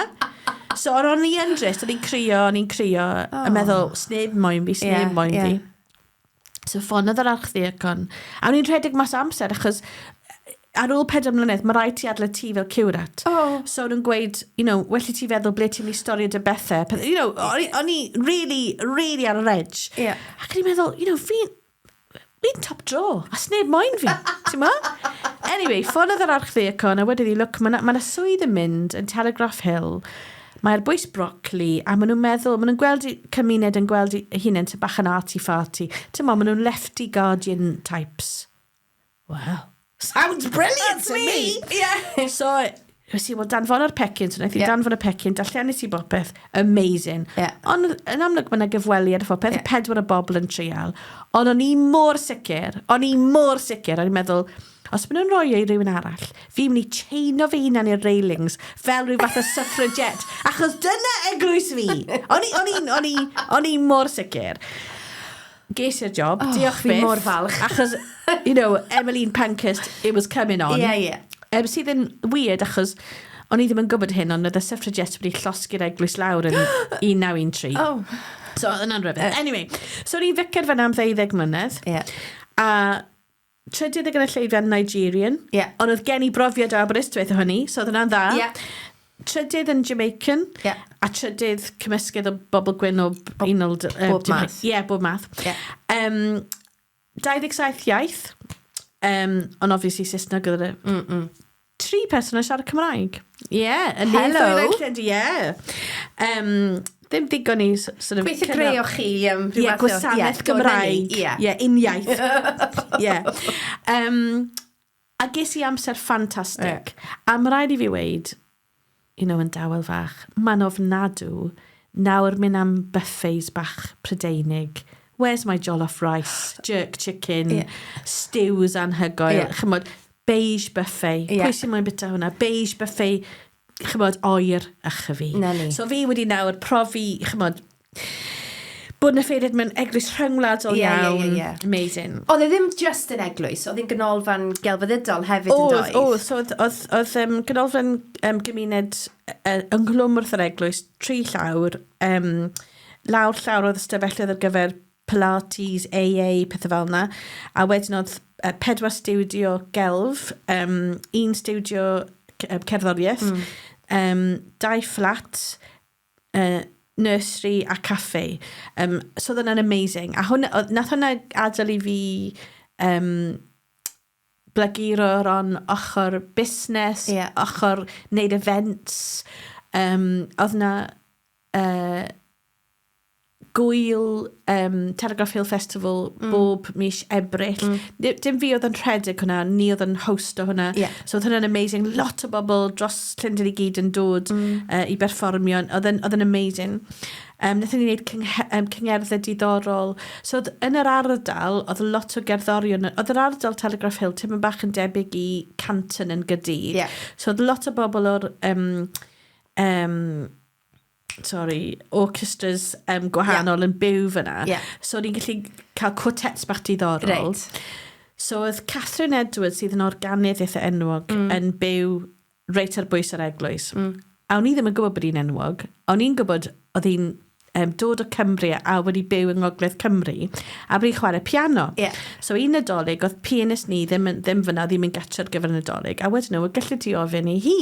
So o'n i yn drist, o'n i'n crio, o'n i'n crio, oh. a meddwl, sneb moyn fi, sneb Ie, yeah, moyn ie. fi. So ffonodd yr archddiacon. A o'n i'n rhedeg mas o amser, achos ar ôl 4 mlynedd, mae rhaid ti adael y tŷ fel curat. Oh. So o'n nhw'n gweud, you know, well i ti feddwl ble ti'n mynd i storio dy bethau. You know, o'n i really, really ar yr edge. Ie. Ac o'n i'n meddwl, you know, fi'n fi top draw, a sneb moyn fi, ti'n ma? Anyway, ffonodd yr archddiacon a wedodd hi, look, mae yna ma swydd yn mynd yn Telegraph Hill, mae'r bwys brocoli, a maen nhw'n meddwl, maen nhw'n gweld cymuned yn gweld eu hunain ty bach yn arty-farty. Ti'n ma, maen nhw'n lefty guardian types. Well, sounds brilliant to me! Yeah. So, nes i, wel, danfon o'r pecyn, so wnaeth i Ie. danfon y pecyn, darllenes i bopeth, amazing. Ie. Ond yn amlwg mae yna gyfweliad a phopeth, Ie. pedwar o bobl yn trial. Ond o'n i mor sicr, o'n i mor sicr, o'n i'n meddwl, os maen nhw'n rhoi e i rywun arall, fi'n mynd i chaino fy hunan i'r railings fel rhyw fath o suffragette, achos dyna eglwys fi. O'n i, o'n i, o'n i, o'n i mor sicr. Ges i'r job, Oh, diolch fi byth. mor falch. Achos, you know, Emmeline Pankhurst, it was coming on. Ie, ie. Sydd yn weird achos o'n i ddim yn gwybod hyn, ond oedd y suffragettes wedi llosgi'r eglwys lawr yn 1913. Oh. So oedd hwnna'n rhyfedd. Anyway, so o'n i'n ficer fyna am 12 mlynedd. Ie. A trydydd y gynulleidfa Nigerian. Ie. Ond oedd gen i brofiad o Aberystwyth o hynny, so oedd hwnna'n dda. Ie. Trydydd yn Jamaican. Ie. A trydydd cymysgedd o bobl gwyn o unol... bob math. Ie, bob math. Ie. 27 iaith. Ond obviously Saesneg oedd y... Mm -mm. Tri person yn siarad Cymraeg. Ie. Yeah, yn Hello. Ie. Ddim digon i sort of... Gobeithio greu o chi rhyw Ie, fath o- gwasanaeth ie, do, 'na ni, Gymraeg. Ie. Ie, uniaith. Ie. A ges i amser ffantastig. A mae rhaid i fi weud, you know, yn dawel fach, mae'n ofnadw nawr mynd am buffets bach Prydeinig. Where's my jollof rice, jerk chicken, Ie. stews anhygoel, Ie. chymod, beige buffet. Ie. Pwy sy'n moyn bita hwnna? Beige buffet, chymod, oer ych fi. 'Na ni. So fi wedi nawr profi, chymod, bod yn offeiriad mewn eglwys rhyngwladol Ie, ie, ie, iawn. ie. Amazing. Oedd e ddim just yn eglwys, oedd hi'n ganolfan gelfyddydol hefyd yn Oedd, doedd? oedd. So oedd, oedd, oedd ganolfan gymuned ynghlwm wrth yr eglwys, 3 llawr. Lawr llawr oedd ystafelloedd ar gyfer Pilates, AA, pethau fel yna. A wedyn oedd 4 stiwdio gelf, un stiwdio cerddoriaeth, 2 fflat, nursery a caffe. So oedd hwnna'n amazing. A hwnna, nath hwnna adael i fi blaguro ran ochr busnes, Ie. ochr wneud events. Oedd na gwyl Telegraph Hill Festival bob mis Ebrill. Dim fi oedd yn rhedeg hwnna, ni oedd yn host o hwnna. Ie. So oedd hwnna'n amazing. Lot o bobl dros Llundain i gyd yn dod i berfformio. Oedd yn amazing. Wnaethon ni wneud cyngerddau diddorol. So oedd yn yr ardal, oedd lot o gerddorion. Oedd yr ardal Telegraph Hill tipyn bach yn debyg i Canton yn Gaerdydd. Ie. So oedd lot o bobl o'r... orchestras gwahanol yn byw fyna. Ie. So o'n i'n gallu cael quartets bach diddorol. Reit. So oedd Catherine Edwards, sydd yn organydd eitha enwog, yn byw reit ar bwys yr eglwys. A o'n i ddim yn gwybod bod hi'n enwog. O'n i'n gwybod oedd hi'n dod o Cymru a wedi byw yng Ngogledd Cymru a bod hi'n chwarae piano. Ie. So un Nadolig, oedd pianist ni ddim fyna, ddim yn gatre ar gyfer y Nadolig. A wedyn nhw, gallu ti ofyn i hi.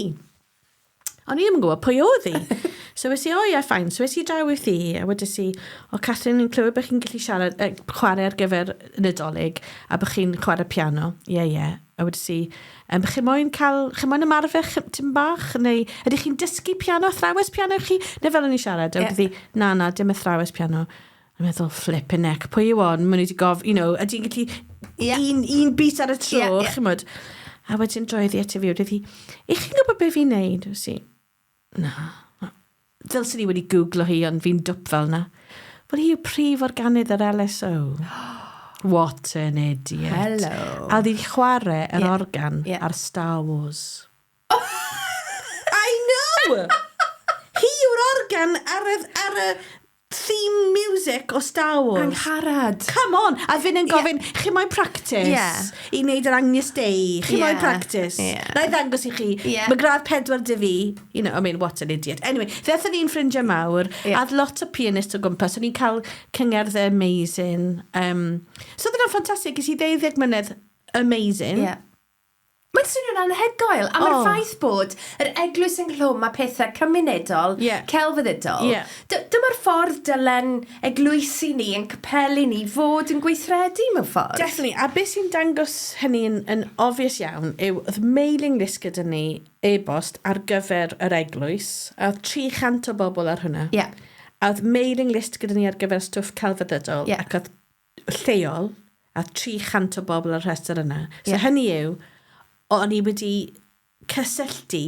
O'n i ddim yn gwybod pwy oedd hi. So es i, o ie, fine. So es i draw wrth hi, a wedes i, o Catherine, ni'n clywed bod chi'n gallu siarad, chwarae ar gyfer y Nadolig, a bod chi'n chwarae piano. Ie, ie. A wedes i, chi moyn cael, chi moyn ymarfer tipyn bach? Neu ydych chi'n dysgu piano, athrawes piano chi? Neu fel o'n i'n siarad, a Ie. wedodd hi, na, na, dim athrawes piano. A meddwl, flipping heck, pwy yw on? Maen nhw wedi gof, you know, ydy'n gallu Ie. un bit ar y tro, Ie, ie. chimod. A wedyn droedd hi ati fi, wedi hi, i chi'n gwybod beth fi'n neud? Wnes i, na. Ddylswn i wedi googlo hi, ond fi'n dwp fel na. Wel, hi yw prif organydd yr LSO. What an idiot. Hello. A oedd hi'n chwarae yr yeah. organ yeah. ar Star Wars. I know! Hi yw'r organ ar y, ar y theme music o Star Wars. Angharad. Come on! A fi'n yn gofyn, yeah. chi moyn practice yeah. i wneud yr Agnes Dei? Chi yeah. moyn practice? Yeah. Na i ddangos i chi. Yeah. Mae gradd pedwar dy fi. You know, I mean, what an idiot. Anyway, ddethon ni'n ffrindiau mawr, Yeah. a oedd lot o pianist o gwmpas. O'n i'n cael cyngerddau amazing. So oedd hwnna'n ffantastig. Ges i 12 mlynedd amazing. Yeah. Mae'n swnio'n anhygoel, a mae'r Oh. ffaith bod yr eglwys ynghlwm a pethau cymunedol, Ie. celfyddydol, Ie. dyma'r ffordd dylen eglwysi ni yn capeli ni fod yn gweithredu mewn ffordd. Definitely. A beth sy'n dangos hynny yn, yn obvious iawn yw oedd mailing list gyda ni e-bost ar gyfer yr eglwys. A oedd 300 o bobl ar hwnna. Ie. A oedd mailing list gyda ni ar gyfer stwff celfyddydol. Ie. Ac oedd lleol, a 300 o bobl ar rhestr yna. So Ie. hynny yw, o'n i wedi cysylltu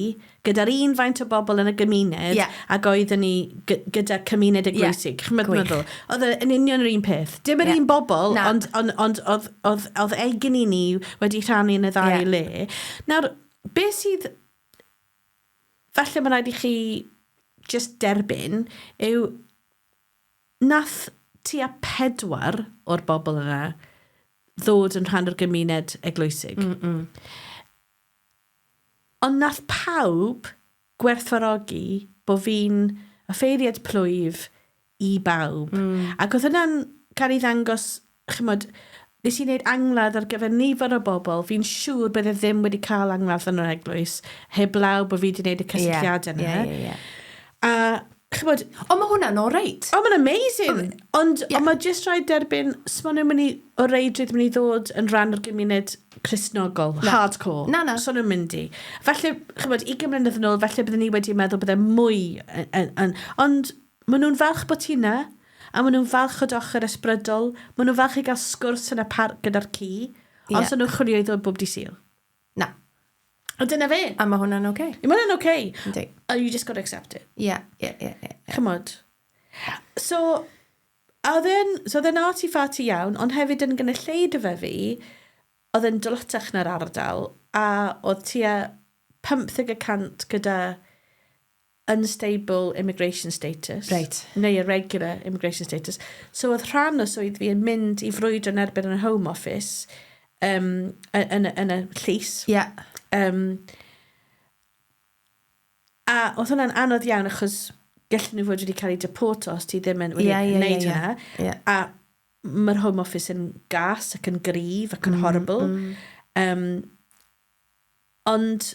gyda'r un faint o bobl yn y gymuned Ie. ac oeddwn ni gyda cymuned eglwysig. Ch'mod Gwych. meddwl? Oedd e yn union yr un peth. Dim yr Ie. un bobl, Na. ond, ond, ond oedd, oedd, oedd egni ni wedi rhannu yn y ddau Ie. le. Nawr, beth sydd falle mae'n rhaid i chi just derbyn yw nath tua pedwar o'r bobl yna ddod yn rhan o'r gymuned eglwysig. Ond nath pawb gwerthfawrogi bod fi'n offeiriad plwyf i bawb. Ac oedd hwnna'n cael ei ddangos, chymod, nes i wneud angladd ar gyfer nifer o bobl, fi'n siŵr bydde ddim wedi cael angladd yn yr eglwys, heblaw bod fi wedi wneud y cysylltiadau yna. Ie, ie, ie. A, chymod, Ond mae hwnna'n oreit. O, mae'n amazing! Ond Ie. yeah. mae jyst rhaid derbyn, so maen nhw'n mynd i, o reidrwydd mynd i ddod yn rhan o'r gymuned Cristnogol, Na. hardcore. Na, na. So nhw'n mynd i. Falle, chymod, 20 mlynedd yn ôl, falle bydden ni wedi meddwl bydde mwy. Yn, ond maen nhw'n falch bod ti 'na, a maen nhw'n falch o dy ochr ysbrydol, maen nhw'n falch i gael sgwrs yn y parc gyda'r ci, Ie. ond so nhw'n chwilio i ddod bob di Sul. Na. A dyna fe. A mae hwnna'n oce. Mae hwnna'n okay. Yndi. Oh, you just got to accept it. Ie, ie, ie, ie. Chymod. So, a oedd e'n, so oedd e'n arty-farty iawn, ond hefyd yn gynulleidfa fi, oedd e'n dlotach na'r ardal, a oedd tua 50% gyda unstable immigration status. Reit. Neu irregular immigration status. So oedd rhan o swydd fi yn mynd i frwydro yn erbyn yn y Home Office, yn, yn y llys. Ie. A oedd hwnna'n anodd iawn achos gallen nhw fod wedi cael eu deporto os ti ddim yn wedi Ie, ie, ie, wneud ie. hwnna. Ie. A mae'r Home Office yn gas ac yn gryf ac yn horrible. Ond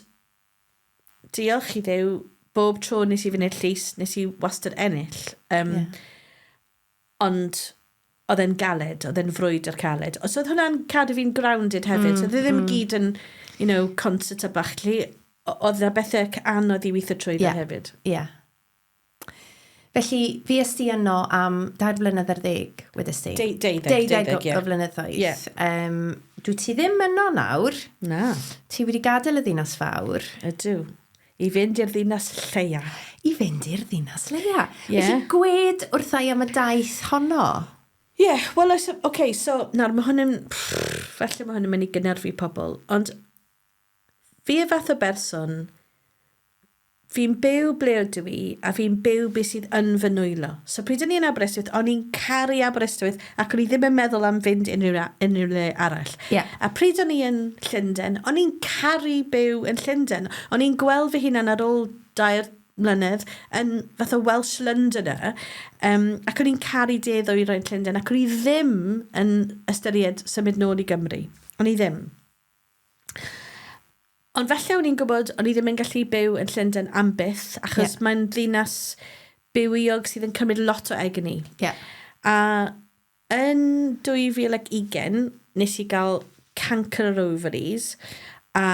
diolch i Dduw, bob tro nes i fynd i'r llys, nes i wastad ennill. Ond oedd e'n galed, oedd e'n frwydr caled. So oedd hwnna'n cadw fi'n grounded hefyd. So oedd e ddim gyd yn, concert a bachlu. Oedd yna bethau anodd i weithio trwy Ie. hefyd. Ie. Felly, fues ti yno am 13 blynedd, wedys ti? 12, 12 ie. o flynyddoedd. Ie. Dwi ti ddim yno nawr. Na, Ti wedi gadael y ddinas fawr ydw. I fynd i'r ddinas lleia. i fynd i'r ddinas leia. Ie. Felly, gwed wrtha i am y daith honno. Ie, yeah, wel, oce, okay, so, nawr, mae hwn yn... Falle mae hwn yn mynd i gynhyrfu pobl, ond fi y fath o berson, fi'n byw ble ydw i, a fi'n byw beth sydd yn fy nwylo. So pryd o'n i yn Aberystwyth, o'n i'n caru Aberystwyth, ac o'n i ddim yn meddwl am fynd unrhyw, unrhyw le arall. A pryd o'n i yn Llundain, o'n i'n caru byw yn Llundain. O'n i'n gweld fy hunan ar ôl 4 mlynedd yn fath o Welsh Londoner, ac o'n i'n caru de ddwyrain Llundain, ac o'n i ddim yn ystyried symud nôl i Gymru. O'n i ddim. Ond falle o'n i'n gwybod, o'n i ddim yn gallu byw yn Llundain am byth, achos mae'n ddinas bywiog sydd yn cymryd lot o egni. A yn 2020, nes i gael cancer yr ovaries, a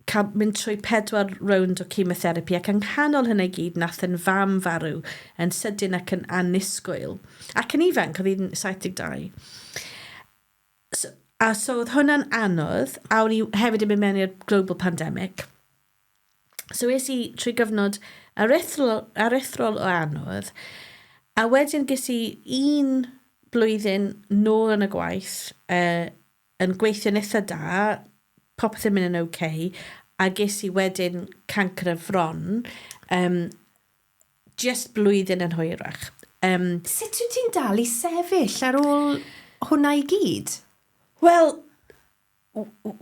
cael mynd trwy pedwar rownd o chemotherapy, ac yng nghanol hynny i gyd, nath yn fam farw yn sydyn ac yn annisgwyl. Ac yn ifanc, oedd hi'n 72. So, A so oedd hwnna'n anodd, a o'n i hefyd yn mynd mewn i'r global pandemic. So es i trwy gyfnod aruthrol, aruthrol o anodd, a wedyn ges i un blwyddyn nôl yn y gwaith, uh, yn gweithio'n eitha da, popeth yn mynd yn oce, okay, a ges i wedyn cancr y fron, um, just blwyddyn yn hwyrach. Um, Sut wyt ti'n dal i sefyll ar ôl hwnna i gyd? Wel,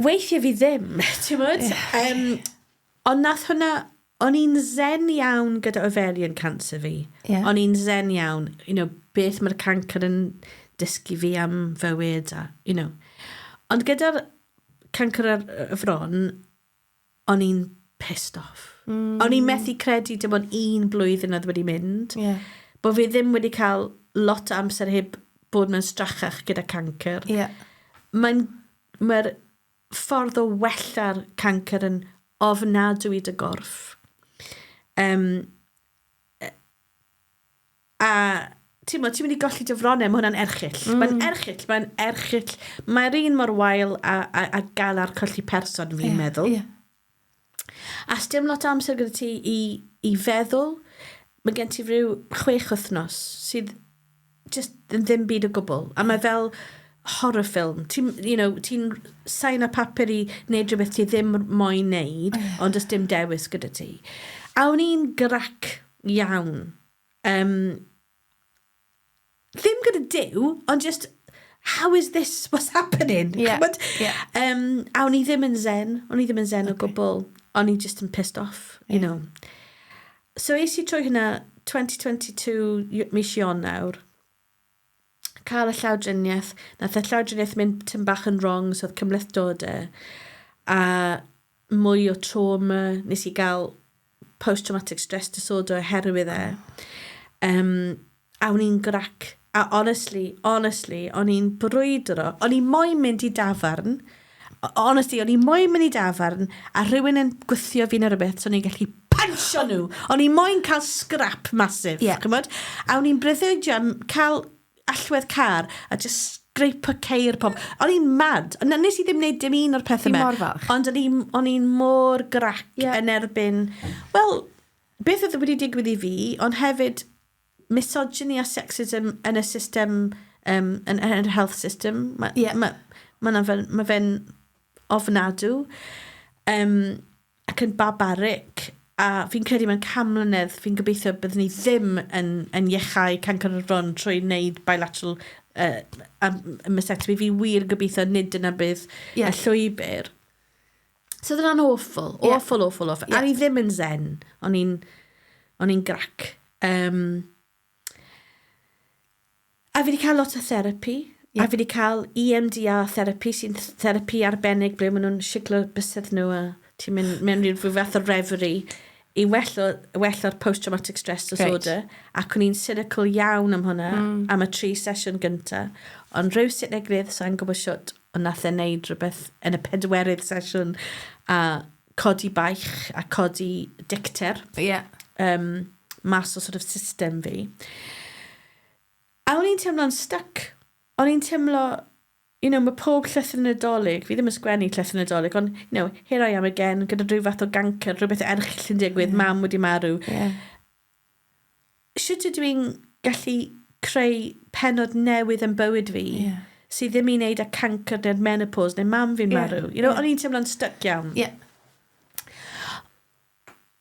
weithiau fi ddim, ti'n gwbod? Yeah. Um, ond nath hwnna, o'n i'n zen iawn gyda ovarian cancer fi. Yeah. O'n i'n zen iawn, you know, beth mae'r cancer yn dysgu fi am fywyd, a, you know. Ond gyda'r cancer ar y fron, o'n i'n pissed off. O'n i'n methu credu dim ond un blwyddyn oedd wedi mynd. Yeah. Bod fi ddim wedi cael lot o amser heb bod mewn strachach gyda cancr. Yeah. Mae'n, mae'r ffordd o wella'r cancr yn ofnadwy i dy gorff. Um, A ti'n mo, ti'n mynd i golli dy fronnau, mae hwnna'n erchyll. Mm. Mae'n erchyll, mae'n erchyll. Mae'r un mor wael a, a, a galar colli person, fi'n yeah, meddwl. Yeah. A sdim lot o amser gyda ti i, i feddwl. Mae gen ti rhyw chwech wythnos sydd just yn ddim byd o gwbl. A mae fel horror film. Ti'n you know, ti sain a papur i wneud rhywbeth ti ddim moyn wneud, oh, yeah. ond does dim dewis gyda ti. A o'n i'n grac iawn. Um, ddim gyda Duw, ond just, how is this, what's happening? Yeah, yeah. Um, a o'n i ddim yn zen, o'n i ddim yn zen okay. o gwbl. O'n i just yn pissed off, you yeah. know. So es i trwy hynna 2022 mis Ionawr, cael y llawdriniaeth. Nath y llawdriniaeth mynd tym bach yn wrong, so oedd cymhlethdodau. A mwy o trauma, nes i gael post-traumatic stress disorder oherwydd e. Um, a o'n i'n grac. A honestly, honestly, o'n i'n brwydro. O'n i moyn mynd i dafarn. Honestly, o'n i moyn mynd i dafarn a rhywun yn gwthio fi neu rhywbeth, so o'n i'n gallu puncho nhw. O'n i moyn cael scrap massive, yeah. chymod? A o'n i'n breuddwydio am cael allwedd car a just scrape ceir pob. O'n i'n mad. Na, nes i ddim wneud dim un o'r pethau yma. mor falch. Ond o'n i'n o'n i'n mor grac yeah. yn erbyn... Wel, beth oedd wedi digwydd i fi, ond hefyd misogyny a sexism yn y system, um, yn, yn yr health system. Mae yeah. ma, ma, ma fe'n ma fe ofnadw. Um, ac yn barbaric, a fi'n credu mewn camlynedd, fi'n gobeithio byddwn ni ddim yn, yn iechau cancr y fron trwy wneud bilateral uh, mastectomy. Fi wir gobeithio nid dyna bydd yeah. y llwybr. So oedd hwnna'n awful, Yeah. awful, awful, awful. Yeah. A ni ddim yn zen, o'n i'n o'n i'n grac. Um, a fi wedi cael lot o therapi. Yeah. A fi wedi cael EMDR therapi, sy'n therapi arbennig ble maen nhw'n siglo bysedd nhw a ti'n mynd mewn rhyw fath o reverie i wello, wella'r post-traumatic stress disorder. Reit. Ac o'n i'n cynical iawn am hwnna, am y tri sesiwn gynta. Ond rhyw sut neu gilydd, sa'n gwybod shwt, ond nath e wneud rhywbeth yn y pedwerydd sesiwn a codi baich a codi dicter Yeah. um, mas o sort of system fi. A o'n i'n teimlo'n stuck. O'n i'n teimlo, you know, mae pob llythyr Nadolig, fi ddim yn sgwennu llythyr Nadolig, ond, you know, here I am again, gyda rhyw fath o gancer, rhywbeth erchyll yn digwydd, Yeah. mam wedi marw. Yeah. Shwt ydw i'n gallu creu pennod newydd yn bywyd fi Yeah. sydd ddim i wneud â cancer neu'r menopause neu mam fi'n Yeah, marw. You know, yeah. o'n i'n teimlo'n stuck iawn. Yeah.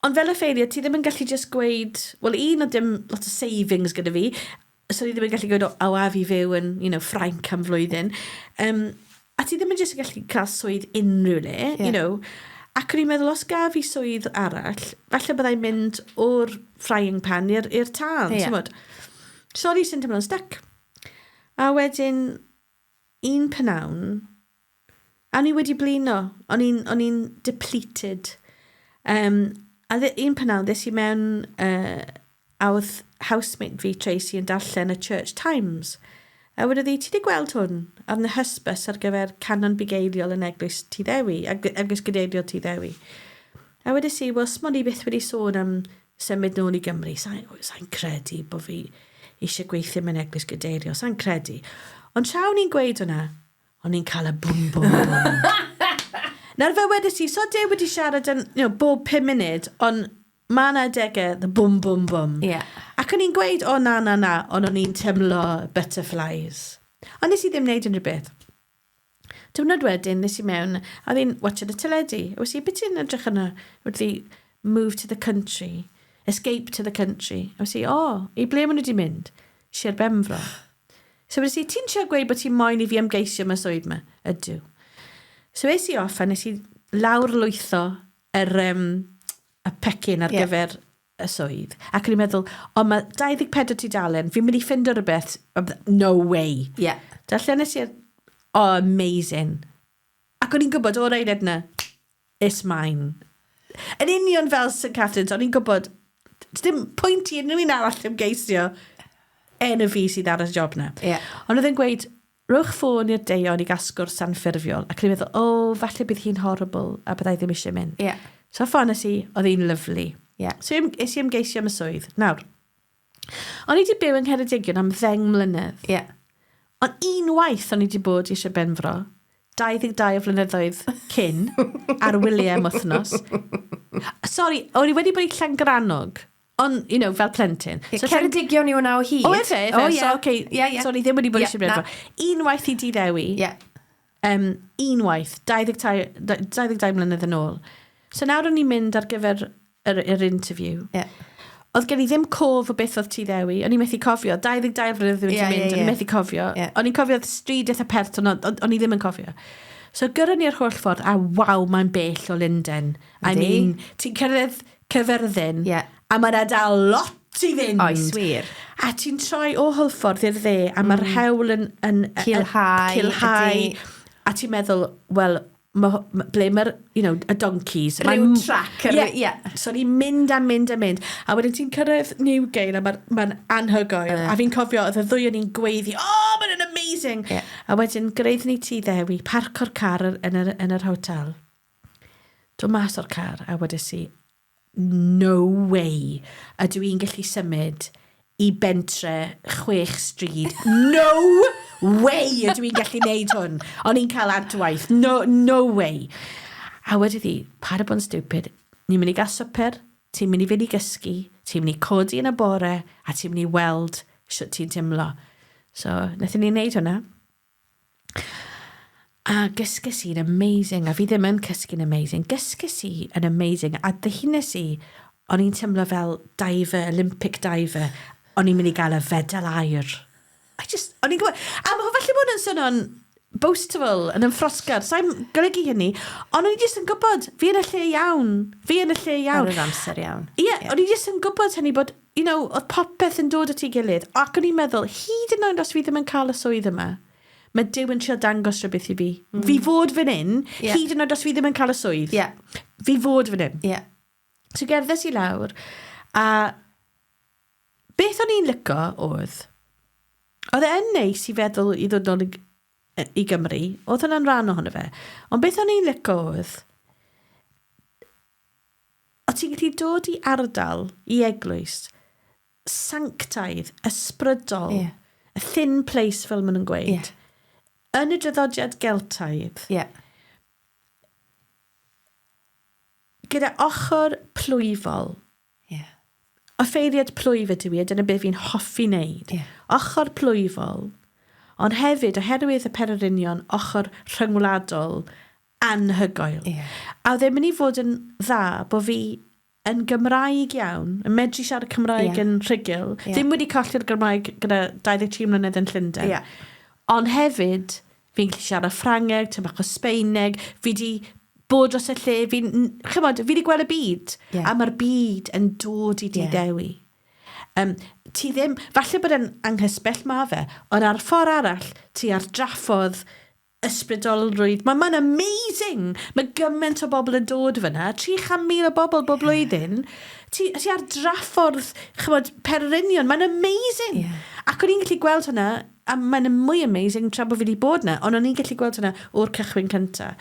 Ond fel y ffeiriau, ti ddim yn gallu just gweud, wel, un o dim lot o savings gyda fi, so ni ddim yn gallu gweud, o, o a fi fyw yn, you know, Ffrainc am flwyddyn. Um, a ti ddim yn just yn gallu cael swydd unrhyw le, Yeah. you know. Ac o'n i'n meddwl, os gaf fi swydd arall, falle byddai'n mynd o'r frying pan i'r i'r tân, Ie. yeah. ti'n bod? So o'n i sy'n teimlo'n stuck. A wedyn, un pnawn, a o'n i wedi blino, o'n i'n o'n i'n depleted. Um, a un pnawn, ddes i mewn, uh, a oedd housemate fi, Tracy, yn darllen y Church Times. A wedodd hi, ti wedi gweld hwn? A oedd 'na hysbys ar gyfer canon bugeiliol yn Eglwys Tyddewi, Eglwys Gadeiriol Tyddewi. A wedes i, wel, smon i byth wedi sôn am symud nôl i Gymru. Sa'n sa credu bod fi eisiau gweithio mewn Eglwys Gadeiriol, sa'n credu. Ond tra o'n i'n gweud hwnna, O'n i'n cael y bwm, bwm, bwm. Nawr fe wedes i, so Duw wedi siarad yn, you know, bob 5 munud, ond mae yna adegau, the bwm, bwm, bwm. Yeah. Ac o'n i'n gweud, o na, na, na, ond o'n i'n teimlo butterflies. Ond nes i ddim wneud unrhyw beth. Diwrnod wedyn, nes i mewn, a oedd hi'n watching y teledu. A wnes i, beth ti'n edrych yna? Wedi move to the country, escape to the country. A wnes i, o, i ble maen nhw wedi mynd? Sir Benfro. So wnes i, ti'n trio gweud bod ti'n moyn i fi ymgeisio am y swydd yma? Ydw. So es i off a nes i lawr lwytho yr, um, y pecyn ar yeah. gyfer y swydd. Ac o'n i'n meddwl, o mae 24 tudalen, fi'n mynd i ffindo rhywbeth, no way. Yeah. Darllenes i'r, oh, amazing. Ac o'n i'n gwybod o'r eiliad yna, it's mine. Yn union fel St Catherine's, o'n i'n gwybod, dim pwynt i unrhyw un arall ymgeisio enw fi sydd ar y job na. Yeah. Ond oedd e'n gweud, rhowch ffôn i'r deion i gael sgwrs anffurfiol. Ac o'n i'n meddwl, o, oh, falle bydd hi'n horrible a byddai ddim eisiau mynd. Yeah. So ffones i, oedd hi'n lyflu. Yeah. So es i ymgeisio am y swydd. Nawr, o'n i wedi byw yng Ngheredigion am ddeng mlynedd. Yeah. Ond unwaith o'n i wedi bod i Sir Benfro, 22 o flynyddoedd cyn, ar wyliau am wythnos. Sorry, o'n i wedi bod i Llangrannog, ond, you know, fel plentyn. So, Ceredigion yw hwnna o hyd. O, efe, efe. Oh, yeah. So, okay, yeah, yeah. So, o'n i ddim wedi bod yeah, i Sir Benfro. Unwaith i Diddewi. Yeah. Unwaith, 22, 22 mlynedd yn ôl. So nawr o'n i'n mynd ar gyfer yr, yr interview. Yeah. Oedd gen i ddim cof o beth oedd Tŷ Ddewi. O'n i'n methu cofio. 22 flynedd wedi Ie, mynd, ie, o'n i'n ie. methu cofio. Ie. O'n i'n cofio oedd stryd eitha pert, ond o'n o'n i ddim yn cofio. So gyrron ni'r holl ffordd, a waw, mae'n bell o Lunden. I Yndi. mean, ti'n cyrraedd Cyfyrddin, Ie. a mae'n dal lot i fynd. Oes, wir. A ti'n troi o Hwlffordd i'r dde, a mae'r hewl yn... yn Culhau, Culhau. ydi. A ti'n meddwl, wel, ma, ma, ble mae'r, you know, y donkeys. Ryw Mae'n- track, Ie. ie. So ni'n mynd a mynd a mynd. A wedyn ti'n cyrraedd Newgale a mae'n ma anhygoel. A fi'n cofio, oedd y ddwy o'n i'n gweiddi, oh, mae'n amazing! Ie. A wedyn gyrraedd ni Tŷ Ddewi, parco'r car yn yr, yn yr hotel. Dod mas o'r car a wedes i, no way ydw i'n gallu symud i bentre chwech stryd. No way ydw i'n gallu neud hwn. O'n i'n cael adwaith. No, no way. A wedodd hi, paid â bod yn stupid. Ni'n mynd i gael swper, ti'n mynd i fynd i gysgu, ti'n mynd i codi yn y bore, a ti'n mynd i weld sut ti'n teimlo. So, wnaethon ni wneud hwnna. A gysges i'n amazing, a fi ddim yn cysgu'n amazing. Gysges i yn amazing, a ddihunes i, o'n i'n teimlo fel diver, Olympic diver, o'n i'n mynd i gael y fedal aur. I just, o'n i'n gwybod, a ma' falle bod yn swnio'n boastful, yn ymffrosgar, sa'n golygu hynny, ond o'n i jyst yn gwybod, fi yn y lle iawn, fi yn y lle iawn. Ar yr amser iawn. Ie, yeah, o'n i jyst yn gwybod hynny bod, you know, oedd popeth yn dod at ei gilydd, ac o'n i'n meddwl, hyd yn oed os fi ddim yn cael y swydd yma, mae Duw yn trio dangos rhywbeth i fi. Mm. Fi fod fan hyn, Ie. hyd yn oed os fi ddim yn cael y swydd. Ie. Fi fod fan hyn. Ie. So gerddes i lawr, a beth o'n i'n lico oedd, oedd e yn neis i feddwl i ddod nôl i, i Gymru, oedd hwnna'n rhan ohono fe, ond beth o'n i'n lico oedd, o ti'n gallu dod i ardal, i eglwys, sanctaidd, ysbrydol, Ie. a thin place fel maen nhw'n gweud, Ie. yn y draddodiad Geltaidd, Ie. gyda ochr plwyfol, Ie. offeiriad plwyf ydw i, a dyna beth fi'n hoffi wneud. Ie. Ochr plwyfol, ond hefyd, oherwydd y pererinion, ochr rhyngwladol anhygoel. Ie. A oedd e'n mynd i fod yn dda bod fi yn Gymraeg iawn, yn medru siarad Cymraeg Ie. yn rhugl, Ie. ddim wedi colli'r Gymraeg gyda 23 mlynedd yn Llundain. Ie. Ond hefyd, fi'n gallu siarad Ffrangeg, tipyn bach o Sbeineg, fi di bod dros y lle, fi'n, chymod, fi di gweld y byd. Ie. A mae'r byd yn dod i di Ie. ddewi. Ti ddim, falle bod e'n anghysbell ma fe, ond ar ffordd arall, ti ar draffodd ysbrydolrwydd. Mae'n ma amazing! Mae gymaint o bobl yn dod fyna, 300,000 o bobl bob blwyddyn. Ti, ti ar draffordd, chymod, pererinion, mae'n amazing! Ie. Ac o'n i'n gallu gweld hwnna, a mae'n mwy amazing tra bod fi wedi bod yna, ond o'n i'n gallu gweld hwnna o'r cychwyn cynta.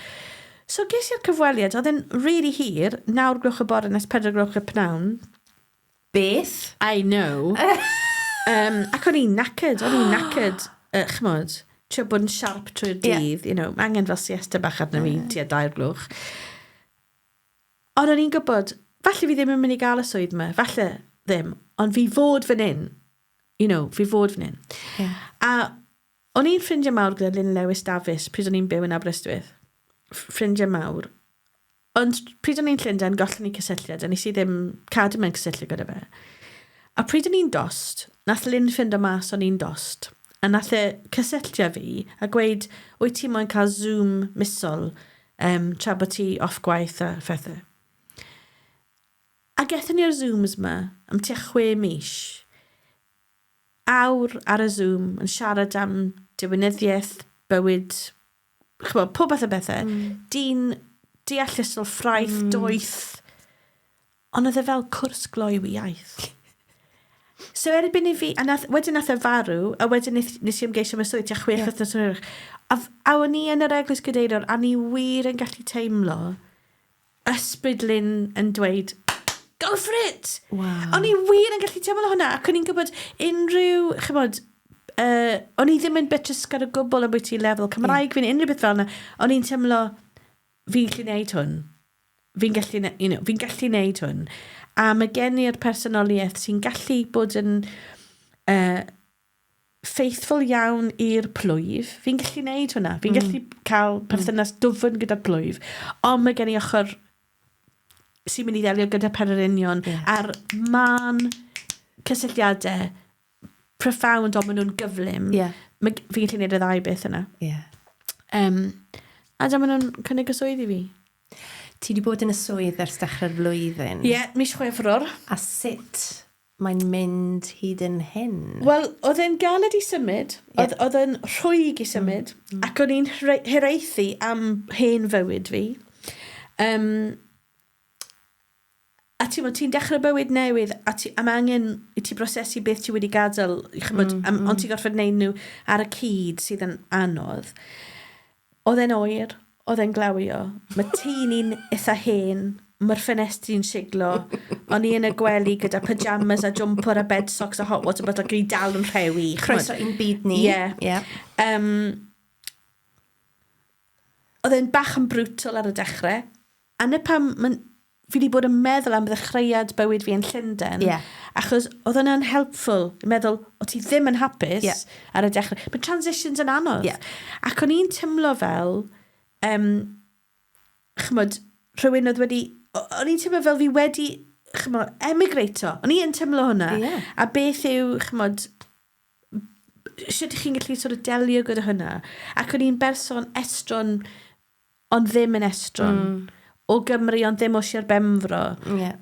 So ges i'r cyfweliad, oedd e'n really hir, 9 gloch y bore nes 4 gloch y pnawn. Beth? I know. Ac o'n i'n knackered, o'n i'n knackered, chymod, trio bod yn siarp trwy'r dydd, yeah. you know, mae angen fel siesta bach arno fi yeah. tua dair gloch. Ond o'n i'n gwybod, falle fi ddim yn mynd i gael y swydd yma, falle ddim, ond fi fod fan hyn, you know, fi fod fan hyn. Yeah. A o'n i'n ffrindiau mawr gyda Lynn Lewis Davies pryd o'n i'n byw yn Aberystwyth. Ffrindiau mawr. Ond pryd o'n i'n Llundain, gollon ni cysylltiad, a nes i ddim cadw mewn cysylltiad gyda fe. A pryd o'n i'n dost, nath Lynn ffindo mas o'n i'n dost. A nath e cysylltio fi a gweud, wyt ti moyn cael Zoom misol um, tra bod ti off gwaith a phethau. A gethon ni'r Zooms ma am tua chwe mis. Awr ar y Zoom yn siarad am diwinyddiaeth, bywyd, chymod, pob fath o bethau. Dyn deallusol, ffraeth, doeth. Ond oedd e fel cwrs gloyw iaith. So erbyn i fi, a nath, wedyn nath e farw, a wedyn nes, nes i ymgeisio am y swydd tua chwech yeah. wythnos yn hwyrach. A, a o'n i yn yr eglwys gadeiriol, a ni wir yn gallu teimlo ysbryd Lynn yn dweud, go for it! Wow. O'n i wir yn gallu teimlo hwnna, ac o'n i'n gwybod unrhyw, chymod, uh, o'n i ddim yn betrusgar o gwbl am bwyty lefel Cymraeg yeah. fi'n unrhyw beth fel yna. O'n i'n teimlo, fi'n gallu neud hwn. Fi'n gallu, you know, fi'n gallu neud hwn. A mae gen i'r personoliaeth sy'n gallu bod yn uh, faithful iawn i'r plwyf. Fi'n gallu neud hwnna. Fi'n gallu cael perthynas dwfn gyda'r plwyf. Ond mae gen i ochr sy'n mynd i ddelio gyda pererinion yeah. a'r man cysylltiadau profound ond maen nhw'n gyflym. Yeah. Mae, fi'n gallu neud y ddau beth yna. Yeah. Um, a dyma nhw'n cynnig y swydd i fi. Ti wedi bod yn y swydd ers dechrau'r flwyddyn. Ie, yeah, mis Chwefror. A sut mae'n mynd hyd yn hyn? Wel, oedd e'n galed i symud, oedd, yeah. oedd e'n rhwyg i symud, ac o'n i'n hiraethu am hen fywyd fi. Um, a ti'n ti'n dechrau bywyd newydd, a, ti, a mae angen i ti brosesu beth ti wedi gadael, chymod, ond ti'n gorfod wneud nhw ar y cyd sydd yn anodd. Oedd e'n oer, oedd e'n glawio. Mae tŷ ni'n eitha hen, mae'r ffenestri'n siglo. O'n i yn y gwely gyda pyjamas a jumper a bed socks a hot water bottle ac o'n i dal yn rhewi. Croeso i'n byd ni. Ie. Yeah. Um, oedd e'n bach yn brutal ar y dechrau. A na pam, man, fi wedi bod yn meddwl am ddechreuad bywyd fi yn Llundain. Yeah. Achos oedd hwnna'n helpful. I meddwl, o ti ddim yn hapus yeah. ar y dechrau. Mae transitions yn anodd. Yeah. Ac o'n i'n teimlo fel, um, chymod, rhywun oedd wedi... O'n i'n teimlo fel fi wedi, chymod, emigrato. O'n i'n teimlo hwnna. Yeah. A beth yw, chymod, sut ydych chi'n gallu sort of delio gyda hwnna? Ac o'n i'n berson estron ond ddim yn estron. O Gymru, ond ddim o Sir Benfro. Yeah.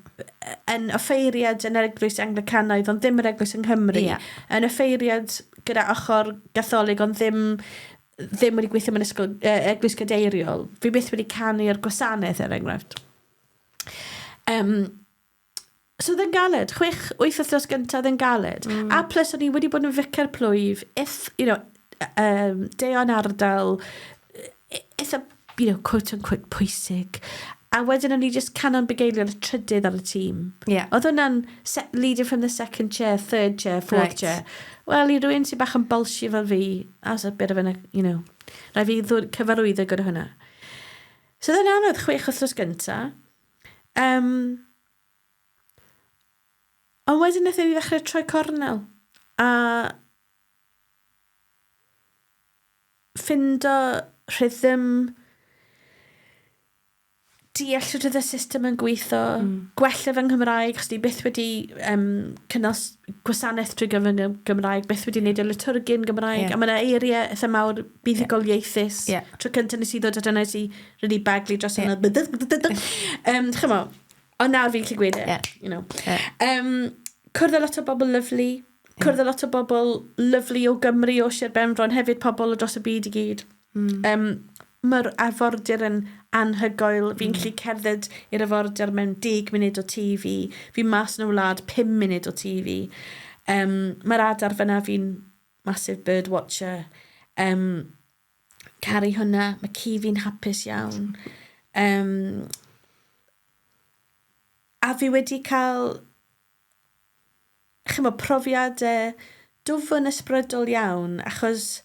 Yn offeiriad yn yr eglwys Anglicanaidd, ond ddim yr eglwys yng Nghymru. Yeah. Yn offeiriad gyda ochr gatholig, ond ddim, ddim wedi gweithio mewn ysgol, eglwys gadeiriol. Fi byth wedi canu ar gwasanaeth, er enghraifft. Um, so oedd yn galed. Chwech, wyth wythnos gyntaf oedd yn galed. A plus o'n i wedi bod yn ficer plwyf, if, you know, um, deon ardal, eitha, you know, quote unquote, pwysig. A wedyn o'n i just canon bugeiliol y trydydd ar y tîm. Yeah. Oedd hwnna'n leader from the second chair, third chair, fourth Right. chair. Wel, i rywun sy'n bach yn bolsio fel fi, that's a bit of an, you know, rhaid fi ddod cyfarwyddo gyda hwnna. So oedd yn anodd chwech wythnos gynta. Um, ond wedyn wnaethon ni ddechrau troi cornel. A ffindo rhythm, deall sut oedd y system yn gweithio, gwella fy Nghymraeg, chos ni byth wedi um, cynnal gwasanaeth trwy gyfrwng y Gymraeg, byth wedi gwneud y liturgy yn Gymraeg, Ie. a mae yna eiriau eitha mawr buddugoliaethus. Ie. Tro cyntaf nes i ddod at yna, nes i really baglu dros yna. Um, Chymod, ond nawr fi'n gallu gweud e, Ie. you know. Ie. Um, cwrdd â lot o bobl lyfli, cwrdd â lot o bobl lyfli o Gymru, o Sir Benfro, ond hefyd pobl o dros y byd i gyd. Um, Mae'r arfordir yn anhygoel. Fi'n gallu cerdded i'r arfordir mewn 10 munud o TV. Fi'n mas yn y wlad 5 munud o TV. Um, Mae'r adar fyna, fi'n massive bird watcher. Um, caru hwnna, mae ci fi'n hapus iawn. Um, a fi wedi cael chymod, profiadau dwfn ysbrydol iawn, achos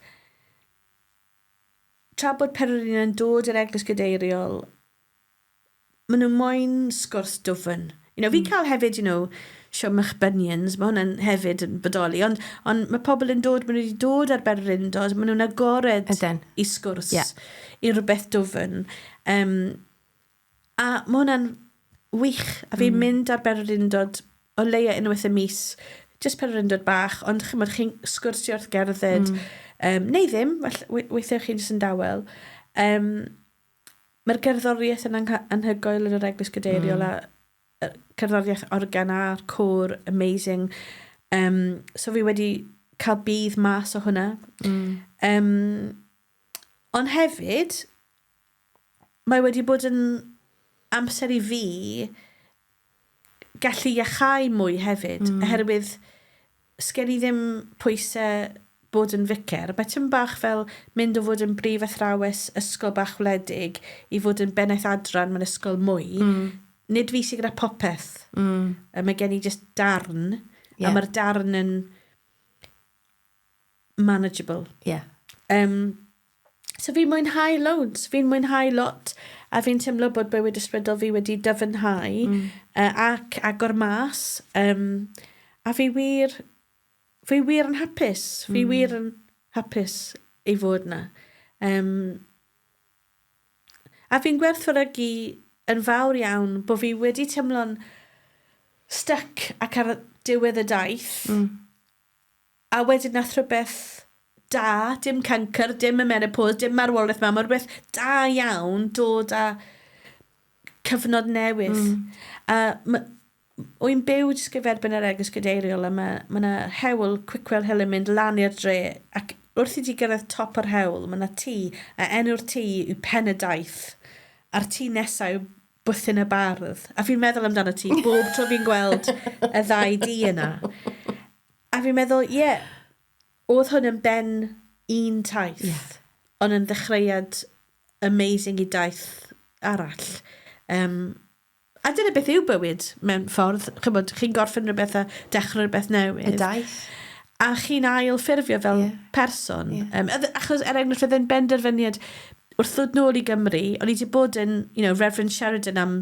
Tra bod Pererina yn dod i'r Eglwys Gadeiriol, maen nhw moyn sgwrs dwfn. You know, fi'n cael hefyd, you know, siomach bunions, mae hwnna'n hefyd yn bodoli, ond, ond mae pobl yn dod, maen nhw wedi dod ar bererindod, maen nhw'n agored Ydyn. i sgwrs, Yeah. i rhywbeth dwfn. Um, a mae hwnna'n wych, a fi'n mynd ar bererindod o leia unwaith y mis, just pererindod bach, ond chymod, chi'n sgwrsio wrth gerdded, neu ddim, falle, weithiau chi'n jyst yn dawel. Um, Mae'r gerddoriaeth yn anhygoel yn yr Eglwys Gadeiriol a cerddoriaeth organ a'r côr, amazing. So fi wedi cael budd mas o hwnna. Ond hefyd, mae wedi bod yn amser i fi gallu iachau mwy hefyd, oherwydd sgen i ddim pwysau bod yn ficer. Mae tipyn bach fel mynd o fod yn brif athrawes ysgol bach wledig i fod yn bennaeth adran mewn ysgol mwy. Nid fi sydd gyda popeth. A mae gen i just darn, a mae'r darn yn manageable. So fi'n mwynhau loads, fi'n mwynhau lot, a fi'n teimlo bod bywyd ysbrydol fi wedi dyfnhau ac agor mas, a fi wir yn hapus, fi wir yn hapus i fod na. A fi'n gwerthfawrogi yn fawr iawn bod fi wedi teimlo'n stuck ac ar diwedd y daith, a wedyn nath rhywbeth da, dim cancer, dim y menopause, dim marwolaeth mam, mae rhywbeth da iawn dod â cyfnod newydd. A wy'n byw jyst gyferbyn yr Eglwys Gadeiriol a mae ma 'na hewl Quickwell Hill yn mynd lan i'r dre ac wrth i ti gyrraedd top yr hewl, mae 'na tŷ, a enw'r tŷ yw Pen y Daith, a'r tŷ nesaf yw Bwthyn y Bardd. A fi'n meddwl amdano ti bob tro fi'n gweld y ddau dŷ yna. A fi'n meddwl, ie, yeah, oedd hwn yn ben un taith, ond yn ddechreuad amazing i daith arall. A dyna beth yw bywyd mewn ffordd. Chymod, chi'n gorffen rhywbeth a dechrau rhywbeth newydd. Y daith. A chi'n ail ffurfio fel person. Achos er enghraifft, oedd e'n benderfyniad wrth ddod nôl i Gymru, o'n i wedi bod yn, you know, Reverend Sheridan am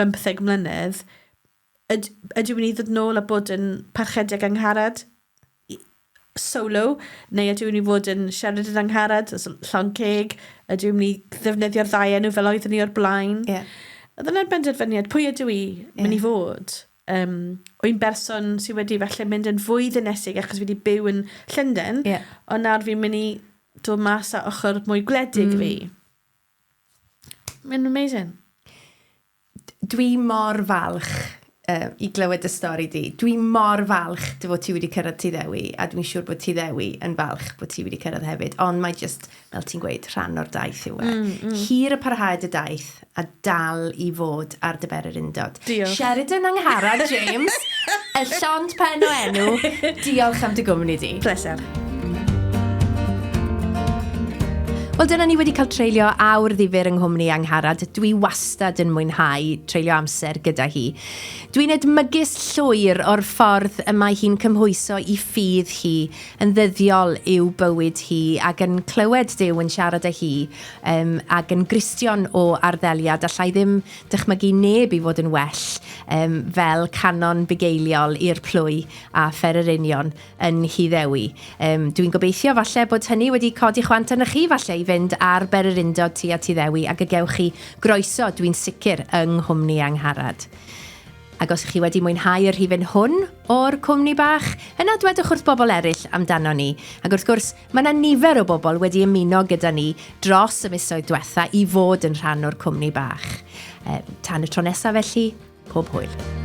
15 mlynedd, ydw i'n mynd i ddod nôl a bod yn Parchedig Angharad solo, neu ydw i'n mynd i fod yn Sheridan Angharad, llond ceg, ydw i'n mynd i ddefnyddio'r ddau enw fel oeddwn i o'r blaen. Oedd yna'n benderfyniad, pwy ydw i mynd i fod? Wy'n berson sydd wedi falle mynd yn fwy ddinesig achos fi wedi byw yn Llundain, ond nawr fi'n mynd i dod mas â ochr mwy gwledig fi. Mae'n amazing. Dwi mor falch i glywed y stori di. Dwi mor falch dy fod ti wedi cyrraedd Tŷ Ddewi, a dwi'n siŵr bod Tŷ Ddewi yn falch bod ti wedi cyrraedd hefyd. Ond mae just, fel ti'n gweud, rhan o'r daith yw e. Hir y parhaed y daith a dal i fod ar dy bererindod. Diolch. Sheridan Angharad James, y llond pen o enw, diolch am dy gwmni di. Pleser. Wel, dyna ni wedi cael treulio awr ddifyr yng nghwmni Angharad. Dwi wastad yn mwynhau treulio amser gyda hi. Dwi'n edmygus llwyr o'r ffordd y mae hi'n cymhwyso i ffydd hi yn ddyddiol i'w bywyd hi ac yn clywed Duw yn siarad â hi ac yn Gristion o arddeliad. Allai ddim dychmygu neb i fod yn well fel canon bugeiliol i'r plwy a phererinion yn Nhŷ Ddewi. Dwi'n gobeithio falle bod hynny wedi codi chwant arnoch chi falle i fynd ar bererindod tua Tŷ Ddewi ac y gewch chi groeso, dwi'n sicr, yng nghwmni Angharad. Ac os ych chi wedi mwynhau y rhifyn hwn o'r cwmni bach, yna dwedwch wrth bobl eraill amdano ni. Ac wrth gwrs, mae yna nifer o bobl wedi ymuno gyda ni dros y misoedd diwetha i fod yn rhan o'r cwmni bach. Tan y tro nesaf felly, pob hwyl.